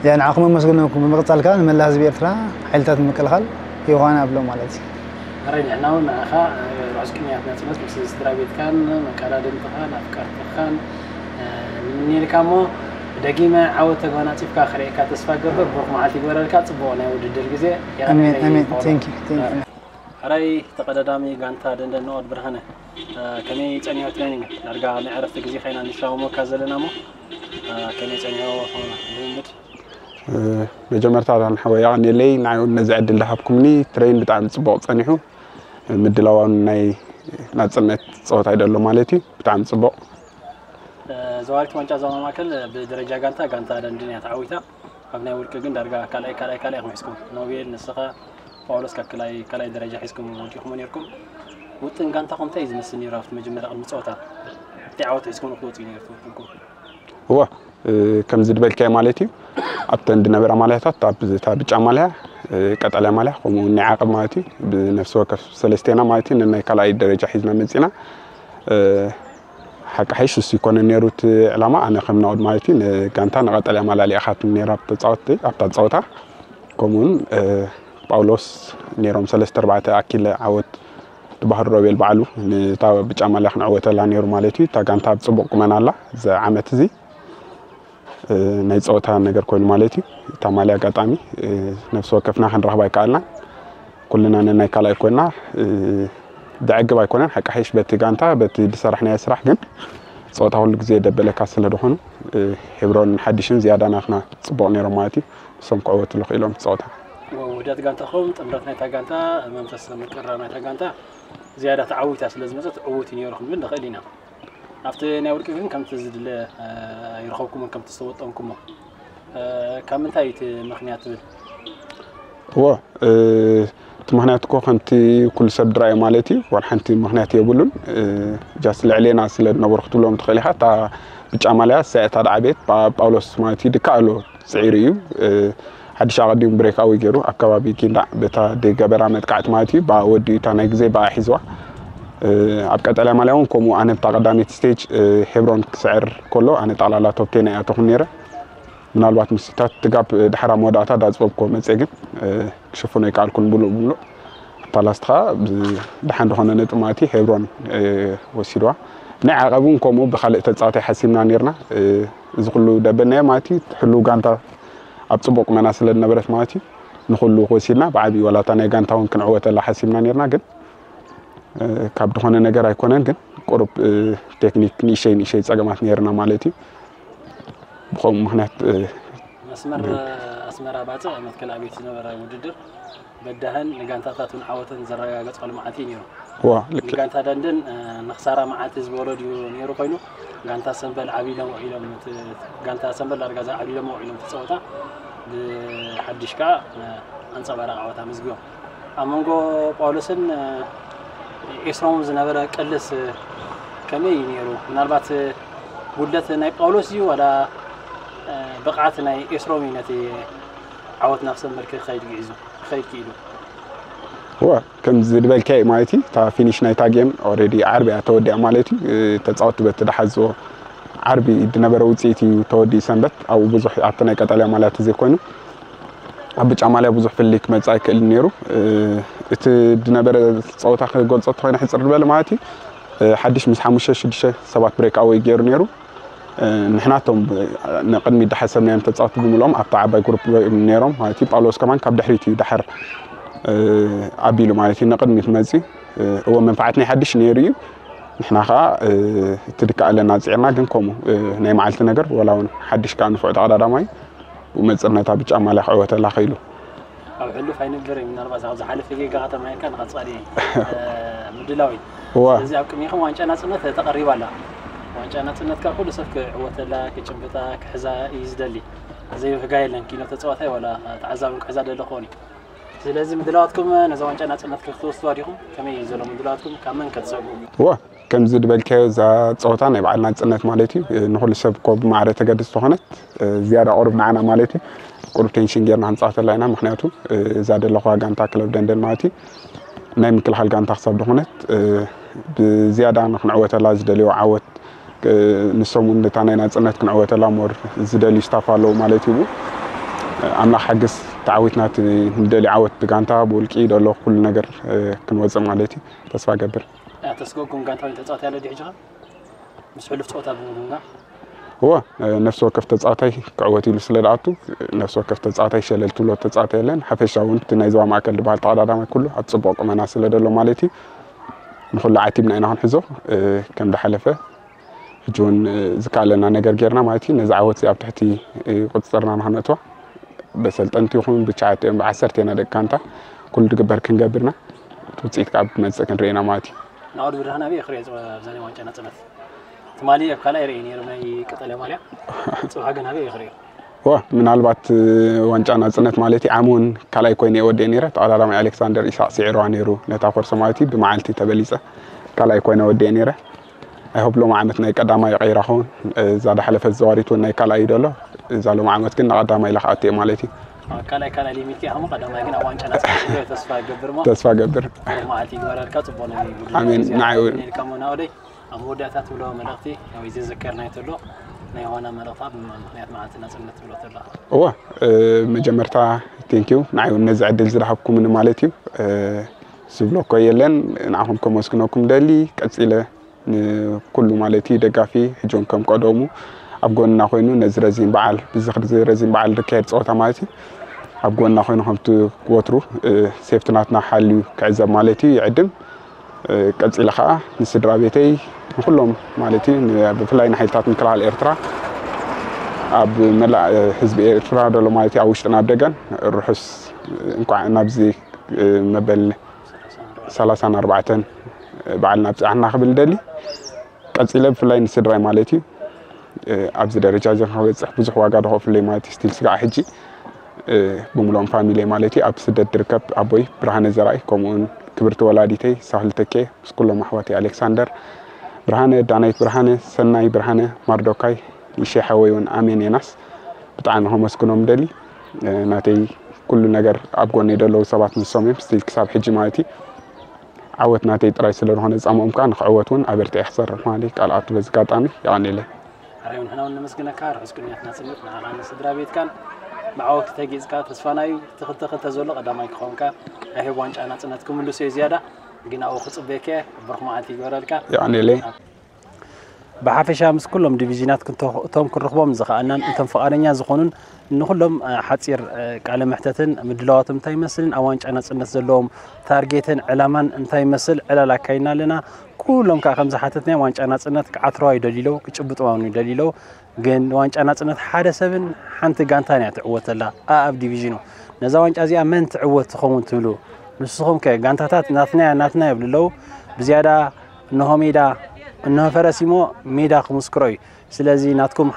ያ ንዓኹም ኣመስግነኩም። ብምቕፃል ከዓ ንመላ ህዝቢ ኤርትራ ሓይልታት ምክልኻል ዮሃና ኣብሎ ማለት እዩ። ሕራይ ንሕና እውን ንዓኻ ርሑስ ቅንያት ናፅነት ምስ ስድራ ቤትካን መቀዳድምትኻን ኣፍቀርትኻን ንምንየልካ እሞ ደጊመ ዓወት ተጓናፂፍካ ክርእየካ ተስፋ ገብር። ብሩኽ መዓልቲ ይግበረልካ። ፅቡቕ ናይ ውድድር ግዜ። ኣሜን ኣሜን። Thank you thank you። ሕራይ ተቐዳዳሚ ጋንታ ደንደን ንኦድ ብርሃነ ከመይ ጸኒሑ ትሬኒንግ? ዳርጋ ናይ ዕረፍቲ ግዜ ኸይና ንሻወሞካ ዘለና እሞ ከመይ ጸኒሑ ልምምድ? መጀመርታ ንሓወይ ኣቐኒለይ ንዓይ እውን ነዚ ዕድል ዝሃብኩምኒ። ትሬን ብጣዕሚ ጽቡቕ ጸኒሑ። ምድላዋን ናይ ናጽነት ጸወታ ይደሎ ማለት እዩ። ብጣዕሚ ጽቡቕ። ዘዋሪት ዋንጫ ዞባ ማእከል ብደረጃ ጋንታ ጋንታ ደንድን እያ ተዓዊታ። ኣብ ናይ ውልቂ ግን ዳርጋ ካልኣይ ካልኣይ ካልኣይ ኢኹም ሒዝኩም። ኖቤል ንስኻ ጳውሎስ ካብ ካልኣይ ካልኣይ ደረጃ ሒዝኩም ወዲኹሞ ነርኩም። ውጥን ጋንታኹም እንታይ እዩ ዝመስል ነይሩ ኣብቲ መጀመርያ ቅድሚ ጸወታ? እንታይ ዓወት ሒዝኩም ክትወጽኡ ነይሩ ትውጥንኩም? እወ ከምዚ ዝበልካዮ ማለት እዩ። ኣብተን ዝነበራ ማልያታት ኣብታ ብጫ ማልያ፣ ቀጠልያ ማልያ ከምኡ እውን ናይ ዓቐብ ማለት እዩ። ብነፍሲ ወከፍ ሰለስቴና ማለት እዩ ነናይ ካልኣይ ደረጃ ሒዝና መጺና። ሓቂ ሓይሽ እሱ ይኮነ ነይሩ እቲ ዕላማ። ኣነ ከም ናኦድ ማለት እዩ ንጋንታ ንቐጠልያ ማልያ ልኢኻትኒ ነይራ ኣብታ ጸወታ። ከምኡውን ጳውሎስ ነይሮም ሰለስተ ኣርባዕተ ኣኪለ ዓወት እቲ ባህር ሮቤል ባዕሉ ንታ ብጫ ማልያ ክንዕወተላ ነይሩ ማለት እዩ። እታ ጋንታ ኣብ ጽቡቕ ቁመና ኣላ እዚ ዓመት እዚ። ናይ ጸወታ ነገር ኮይኑ ማለት እዩ። እታ ማልያ ኣጋጣሚ ነፍሲ ወከፍና ክንረኽባ ኣይከኣልናን። ኩልና ነናይ ካልኣይ ኮይና ዘዕግብ ኣይኮነን። ሓቂ ሓይሽ በቲ ጋንታ በቲ ዝሰራሕናዮ ስራሕ ግን ጸወታ ኩሉ ግዜ ደበለካ ስለ ዝኾኑ ሄብሮን ሓድሽን ዝያዳ ናትና ጽቡቕ ነይሮም ማለት እዩ። እሶም ክዕወትሉ ክኢሎም ጸወታ። ውህደት ጋንታኹም ጥምረት ናይታ ጋንታ መንፈስ ምቅርራብ ናይታ ጋንታ ዝያዳ ተዓዊታ ስለ ዝመፀት ዕዉት እዩ ነይሩ ክንብል ንኽእል ኢና። ኣብቲ ናይ ውልቂ ግን ከምቲ ዝድለ ኣይረኸብኩምን ከምቲ ዝተወጠንኩሞ። ካብ ምንታይ እዩ እቲ ምኽንያት ትብል? እዎ እቲ ምኽንያት እኮ ከምቲ ኩሉ ሰብ ድራዩ ማለት እዩ። ዋላ ሓንቲ ምኽንያት የብሉን። ጃስ ልዕሌና ስለ ዝነበሩ ክትብሎም ትኽእል ኢኻ። እታ ብጫ ማልያ ሳያታ ደዓቤት ጳውሎስ ማለት እዩ ድካ ኣሎ ስዒሩ እዩ። ሓድሽ ኣቐዲሙ ብሬክ ኣወይ ገይሩ ኣብ ከባቢ ጊንዳዕ በታ ደይ ገበራ መጥቃዕቲ ማለት እዩ ብኣ ወዲኡ እታ ናይ ግዜ ብኣ ሒዝዋ። ኣብ ቀጠልያ ማልያ እውን ከምኡ ኣነ ብታ ቀዳመይቲ ስቴጅ ሄብሮን ክስዕር ከሎ ኣነ ጠቕላላ ቶፕ ቴን እያ ተኹን ነይረ። ምናልባት ምስታት ትጋብ ድሓራ መወዳእታ ዳፅበብኮ መፅእ ግን ክሽፍኖ ይከኣልኩን ብሉእ ብሉእ ኣብታ ላስት ከዓ ደሓን ዝኾነ ነጥቢ ማለት እዩ ሄብሮን ወሲድዋ። ናይ ዓቐብ እውን ከምኡ ብኻልእ ተጻዋታይ ሓሲብና ነርና። እዚ ኩሉ ደበናዮ ማለት እዩ። ሕሉው ጋንታ ኣብ ጽቡቕ ቁመና ስለ ዝነበረት ማለት እዩ፣ ንኹሉ ክወሲድና ብዓብዪ ዋላታ ናይ ጋንታ እውን ክንዕወተላ ሓሲብና ነርና። ግን ካብ ዝኾነ ነገር ኣይኮነን። ግን ቁሩብ ቴክኒክ ንእሸይ ንእሸይ ጸገማት ነርና ማለት እዩ። ብኸምኡ ምኽንያት መስመር ኣስመራ ባጽዕ መትከል ኣብየት ዝነበረ ውድድር በዳህን ንጋንታታቱን ዓወተን ዘረጋገጸሉ መዓልቲ እዩ ነይሩ። ዋ ልክ ንጋንታ ደንደን ንክሳራ መዓልቲ ዝበሎ ድዩ ነይሩ ኮይኑ፣ ጋንታ ሰምበል ዓብሎም ውዒሎም፣ ጋንታ ሰምበል ዳርጋ ዓብሎም ውዒሎም ተፀወታ። ብሓድሽ ከዓ ኣንፀባራቂ ዓወት ኣመዝጊቦም። ኣብ መንጎ ጳውሎስን ኤስሮም ዝነበረ ቅልስ ከመይ እዩ ነይሩ? ምናልባት ጉድለት ናይ ጳውሎስ እዩ ዋላ ብቕዓት ናይ ኤስሮም እዩ ነቲ ዓወት ናብ ሰምበል ክኸይድ ግዒዙ ክኸይድ ክኢሉ? እወ ከምዚ ዝበልካዮ ማለት እዩ። እታ ፊኒሽ ናይታ ጌም ኦልሬዲ ዓርቢ እያ ተወዲኣ ማለት እዩ። ተፃወትቲ በቲ ዝሓዝዎ ዓርቢ ዝነበረ ውፅኢት እዩ ተወዲኡ ሰንበት። ኣብኡ ብዙሕ ኣብቲ ናይ ቀጠልያ ማልያ ተዘይኮይኑ ኣብ ብጫ ማልያ ብዙሕ ፍልልይ ክመፅእ ኣይክእልን ነይሩ። እቲ ዝነበረ ፀወታ ክገልፆ እንተኾይነ ሕፅር ዝበለ ማለት እዩ። ሓድሽ ምስ ሓሙሽተ ሽዱሽተ ሰባት ብሬክ ኣወይ ገይሩ ነይሩ። ንሕና እቶም ንቕድሚት ዝሓሰብናዮም ተፃወትቲ ብምልኦም ኣብታ ዓባይ ግሩፕ ነይሮም ማለት እዩ። ጳውሎስ ከማን ካብ ድሕሪት እዩ ድሓር ኣቢሉ ማለት እዩ ንቕድሚት መፅዩ። እወ መንፍዓት ናይ ሓድሽ ነይሩ እዩ። ንሕና ከዓ እቲ ድከኣለና ፅዒርና ግን ከምኡ ናይ መዓልቲ ነገር ወላ እውን ሓድሽ ከዓ ንፉዕ ተቐዳዳማይ ብኡ መፅር ነታ ብጫ ማልያ ክዕወተላ ክኢሉ። ኣብ ሕሉፍ ኣይንብር እዩ ምናልባት ኣብ ዝሓለፈ ጌጋ ከተማየካ ንቐፃሊ ምድላው እዩ። እዋ ስለዚ ኣብ ቅድሚኹም ዋንጫ ናፅነት ተቐሪባ ኣላ። ዋንጫ ናፅነት ከዓ ኩሉ ሰብ ክዕወተላ ክጭብጣ ክሕዛ እዩ ዝደሊ። ዘይብህጋ የለን ኪኖ ተፃዋታይ ዋላ ተዓዛቢ ክሕዛ ደለ ክኾን እዩ። ስለዚ ምድላዋትኩም ነዛ ዋንጫ ናፅነት ክትወስድዋ ዲኹም? ከመይ እዩ ዘሎ ምድላዋትኩም? ካብ መን ከትሰጉ? እዋ ከምዚ ዝበልካዮ እዛ ፀወታ ናይ በዓል ናፅነት ማለት እዩ ንኩሉ ሰብ እኮ ብማዕረ ተገድስ ዝኾነት ዝያዳ ቁሩብ ንዓና ማለት እዩ ቁሩብ ቴንሽን ጌርና ክንፃወተላ ኢና። ምክንያቱ እዛ ደለኹዋ ጋንታ ክለብ ደንደን ማለት እዩ ናይ ምክልኻል ጋንታ ክሳብ ዝኾነት ብዝያዳ ንክንዕወተላ ዝደልዮ ዓወት ንሶም እውን ነታ ናይ ናፅነት ክንዕወተላ ሞር ዝደልዩ ስታፍ ኣለዉ ማለት እዩ። ኣምላኽ ሓግዝ ተዓዊትና እቲ ንደልዮ ዓወት ብጋንታ ብውልቂ ደሎ ኩሉ ነገር ክንወፅእ ማለት እዩ ተስፋ ገብር። ተስገኩም ጋንታዊ ተፃወት ያለ ድሕጂ ምስ ሕሉፍ ፀወታ ብምጉምጋም እወ ነፍሲ ወከፍ ተፃዋታይ ክዕወት ኢሉ ስለ ዝኣቱ ነፍሲ ወከፍ ተፃዋታይ ሸለል ትብሎ ተፃዋታይ የለን። ሓፈሻ እውን እቲ ናይ ዞባ ማእከል ዝበሃል ተቐዳዳማይ ኩሉ ኣብ ፅቡቕ ቁመና ስለ ዘሎ ማለት እዩ ንኩሉ ዓቲብና ኢና ክንሕዞ ከም ዝሓለፈ ሕጂ እውን ዝከኣለና ነገር ጌርና ማለት እዩ ነዚ ዓወት እዚ ኣብ ትሕቲ ቁፅፅርና ንክነእትዋ በሰልጠንቲ ይኹን ብትሽዓተ እዮም ብዓሰርተ ኢና ደቂ ጋንታ ኩሉ ዝግበር ክንገብርና ውፅኢት ከዓ ብመፅእ ክንርኢ ኢና ማለት እዩ። ናኦድ ብርሃን ኣበይ ክሪኦ ኣብዛ ናይ ዋንጫ ናፅነት ትማሊ ኣብ ካልኣይ ርኢ ነይሩ ናይ ቀጠልያ ማልያ ፅባሕ ግን ኣበይ ክሪኦ ዋ ምናልባት ዋንጫ ናፅነት ማለት እዩ ዓሚ እውን ካልኣይ ኮይነ የወዲአ ነይረ ተቐዳዳሚ ኣሌክሳንደር ኢሳቅ ስዒርዋ ነይሩ ነታ ኮርሶ ማለት እዩ ብመዓልቲ ተበሊፀ ካልኣይ ኮይነ ወዲአ ነይረ። ኣይሆፕ ሎሚ ዓመት ናይ ቀዳማይ ይቐይራ ኸውን። እዛ ዳሓለፈ ዝዘዋሪት እውን ናይ ካልኣይ እዩ ደሎ። እዛ ሎሚ ዓመት ግን ንቐዳማይ ኢላ ክኣቱ እየ ማለት እዩ። ካልኣይ ካልኣይ ሊሚት ከ ኢኹም ቀዳማይ ግን ኣብ ዋንጫ ናጽነት ተስፋ ገብር ሞ ተስፋ ገብር። ብሩኽ መዓልቲ ይግበረልካ ጽቡቕ ናይ ውድድር ኣሜን። ግዜ ንዓይ እውን። ይብለካ ሞ ናኦደይ ኣብ መወዳእታ ትብሎ መልእኽቲ ወይ ዘዘከርናዮ ተሎ ናይ ዋና መልእኽታ ብምኽንያት መዓልቲ ናጽነት ትብሎ ተሎ። እወ መጀመርታ ቴንኪዩ ንዓይ እውን ነዚ ዕድል ዝረሃብኩምኒ ማለት እዩ። ዝብሎ እኮ የለን ንዓኹም ከመስግነኩም ደሊ ቀጺለ ንኩሉ ማለት እዩ ደጋፊ ሕጂ እውን ከም ቀደሙ ኣብ ጎንና ኮይኑ ነዚ ረዚን በዓል ብዝኽሪ እዚ ረዚን በዓል ዝካየድ ፀወታ ማለት እዩ ኣብ ጎንና ኮይኑ ከምቲ ወትሩ ሴፍቲ ናትና ሓልዩ ክዕዘብ ማለት እዩ ይዕድም ቀፂለ ከዓ ንስድራ ቤተይ ንኩሎም ማለት እዩ ብፍላይ ንሓይልታት ምክልኻል ኤርትራ ኣብ መላእ ህዝቢ ኤርትራ ዘሎ ማለት እዩ ኣብ ውሽጥን ኣብ ደገን ርሑስ እንኳዕ ናብዚ መበል ሰላሳን ኣርባዕተን በዓልና ኣብፅዓና ክብል ደሊ ቀፂለ ብፍላይ ንስድራይ ማለት እዩ ኣብዚ ደረጃ እዚ ክበፅሕ ብዙሕ ዋጋ ዝኸፍለይ ማለት እዩ ስቲል ስጋዕ ሕጂ ብምሎም ፋሚሊ ማለት እዩ ኣብ ስደት ድርከብ ኣቦይ ብርሃነ ዘርኣይ ከምኡውን ክብርቲ ወላዲተይ ሳህልተኬ ምስ ኩሎም ኣሕዋተይ ኣሌክሳንደር ብርሃነ ዳናይት ብርሃነ ሰናይ ብርሃነ ማርዶካይ ይሸ ሓወይ እውን ኣሜን የናስ ብጣዕሚ ከመስግኖም ደሊ ናተይ ኩሉ ነገር ኣብ ጎነይ ዘለዉ ሰባት ንሶም እዮም ስቲል ክሳብ ሕጂ ማለት እዩ ዓወት ናተይ ጥራይ ስለ ዝኾነ ፃምኦም ከዓ ንክዕወት እውን ኣበርቲዐ ክሰርሕ ምዃነይ ቃል ኣቱ በዚ ኣጋጣሚ የቐንየለይ። ኣራይ ንሕና እውን ነመስግነካ ርሑስ ቅንያት ናፅነት ንዓኻን ንስድራ ቤትካን ብዓወት ክተጊፅካ ተስፋና እዩ እቲ ክልተ ክልተ ዘሎ ቀዳማይ ክኾንካ ናይ ህብ ዋንጫ ናፅነት ክምልሶ እዩ ዝያዳ ግን ኣብኡ ክፅበየካ እየ ብሩኽ መዓልቲ ይግበረልካ። የቐንየለይ። ብሓፈሻ ምስ ኩሎም ዲቪዥናት ክንቶ- እቶም ክንረኽቦም ዝኸኣልናን እቶም ፍቓደኛ ዝኾኑን ንኹሎም ሓፂር ቃለ መሕተትን ምድላዋቶም እንታይ ይመስልን ኣብ ዋንጫ ናፅነት ዘለዎም ታርጌትን ዕላማን እንታይ ይመስል ዕላል ኣካይድና ኣለና። ኩሎም ከዓ ከም ዝሓተትናዮም ዋንጫ ናፅነት ክዓትርዋ ይደልዩ ኣለዉ፣ ክጭብጥዋ እውን ይደልዩ ኣለዉ። ግን ዋንጫ ናፅነት ሓደ ሰብን ሓንቲ ጋንታን እያ ትዕወተላ። ኣኣብ ዲቪዥኑ ነዛ ዋንጫ እዚኣ መን ትዕወት ትኸውን ትብሉ? ንስኹም ከ ጋንታታት ናትና እያ ናትና ይብሉ ኣለዉ። ብዝያዳ እንሆ ሜዳ እንሆ ፈረስ እሞ ሜዳ ክምስክሮ እዩ። ስለዚ ናትኩም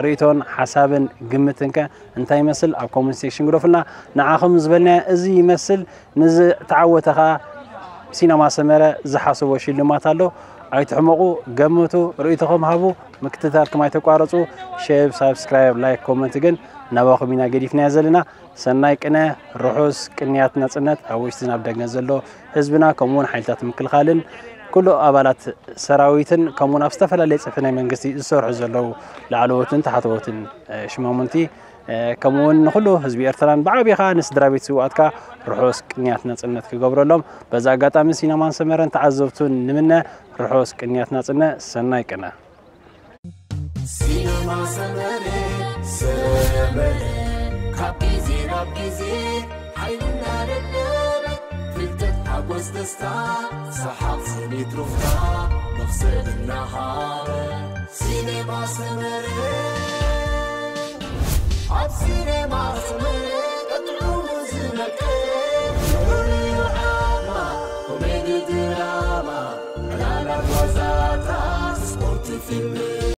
ርእይቶን ሓሳብን ግምትን ከ እንታይ ይመስል ኣብ ኮመንት ሴክሽን ግደፉልና። ንዓኹም ዝበልናዮ እዚ ይመስል። ንዝተዓወተ ኸኣ ሲነማ ሰመረ ዝሓሰቦ ሽልማት ኣሎ። ኣይትሕመቑ፣ ገምቱ፣ ርእይቶኹም ሃቡ። ምክትታልኩም ኣይተቋረፁ። ሼር፣ ሳብስክራይብ፣ ላይክ፣ ኮመንት ግን ናባኹም ኢና ገዲፍናዮ ዘለና። ሰናይ ቅነ፣ ርሑስ ቅንያት ናፅነት ኣብ ውሽጥን ኣብ ደገን ዘሎ ህዝብና ከምኡውን ሓይልታት ምክልኻልን ኩሉ ኣባላት ሰራዊትን ከምኡውን ኣብ ዝተፈላለየ ፅፍሒ ናይ መንግስቲ ዝሰርሑ ዘለዉ ላዕለዎትን ታሕተዎትን ሽማሙንቲ ከምኡውን ንኩሉ ህዝቢ ኤርትራን ብዓብኻ ንስድራ ቤት ስውኣትካ ርሑስ ቅንያት ናፅነት ክገብረሎም በዚ ኣጋጣሚ ሲነማን ሰመረን ተዓዘብቱን ንምነ። ርሑስ ቅንያት ናፅነ። ሰናይ ቅነ። ሲነማ ሰመረ ሰመረ ካብ ግዜ ናብ ግዜ ሓይልና ደደበ ፍልጠት ሓጎስ ደስታ ሰሓቕ ስኒት ሩፍታ መኽሰብ እናሃበ ሲነማ ሰመረ ኣብ ሲነማ ሰመረ ቀጥዑ ዝነቀ ዓማ ኮሜዲ ድራማ ዕላላት ዋዛታት ስፖርት ፊልም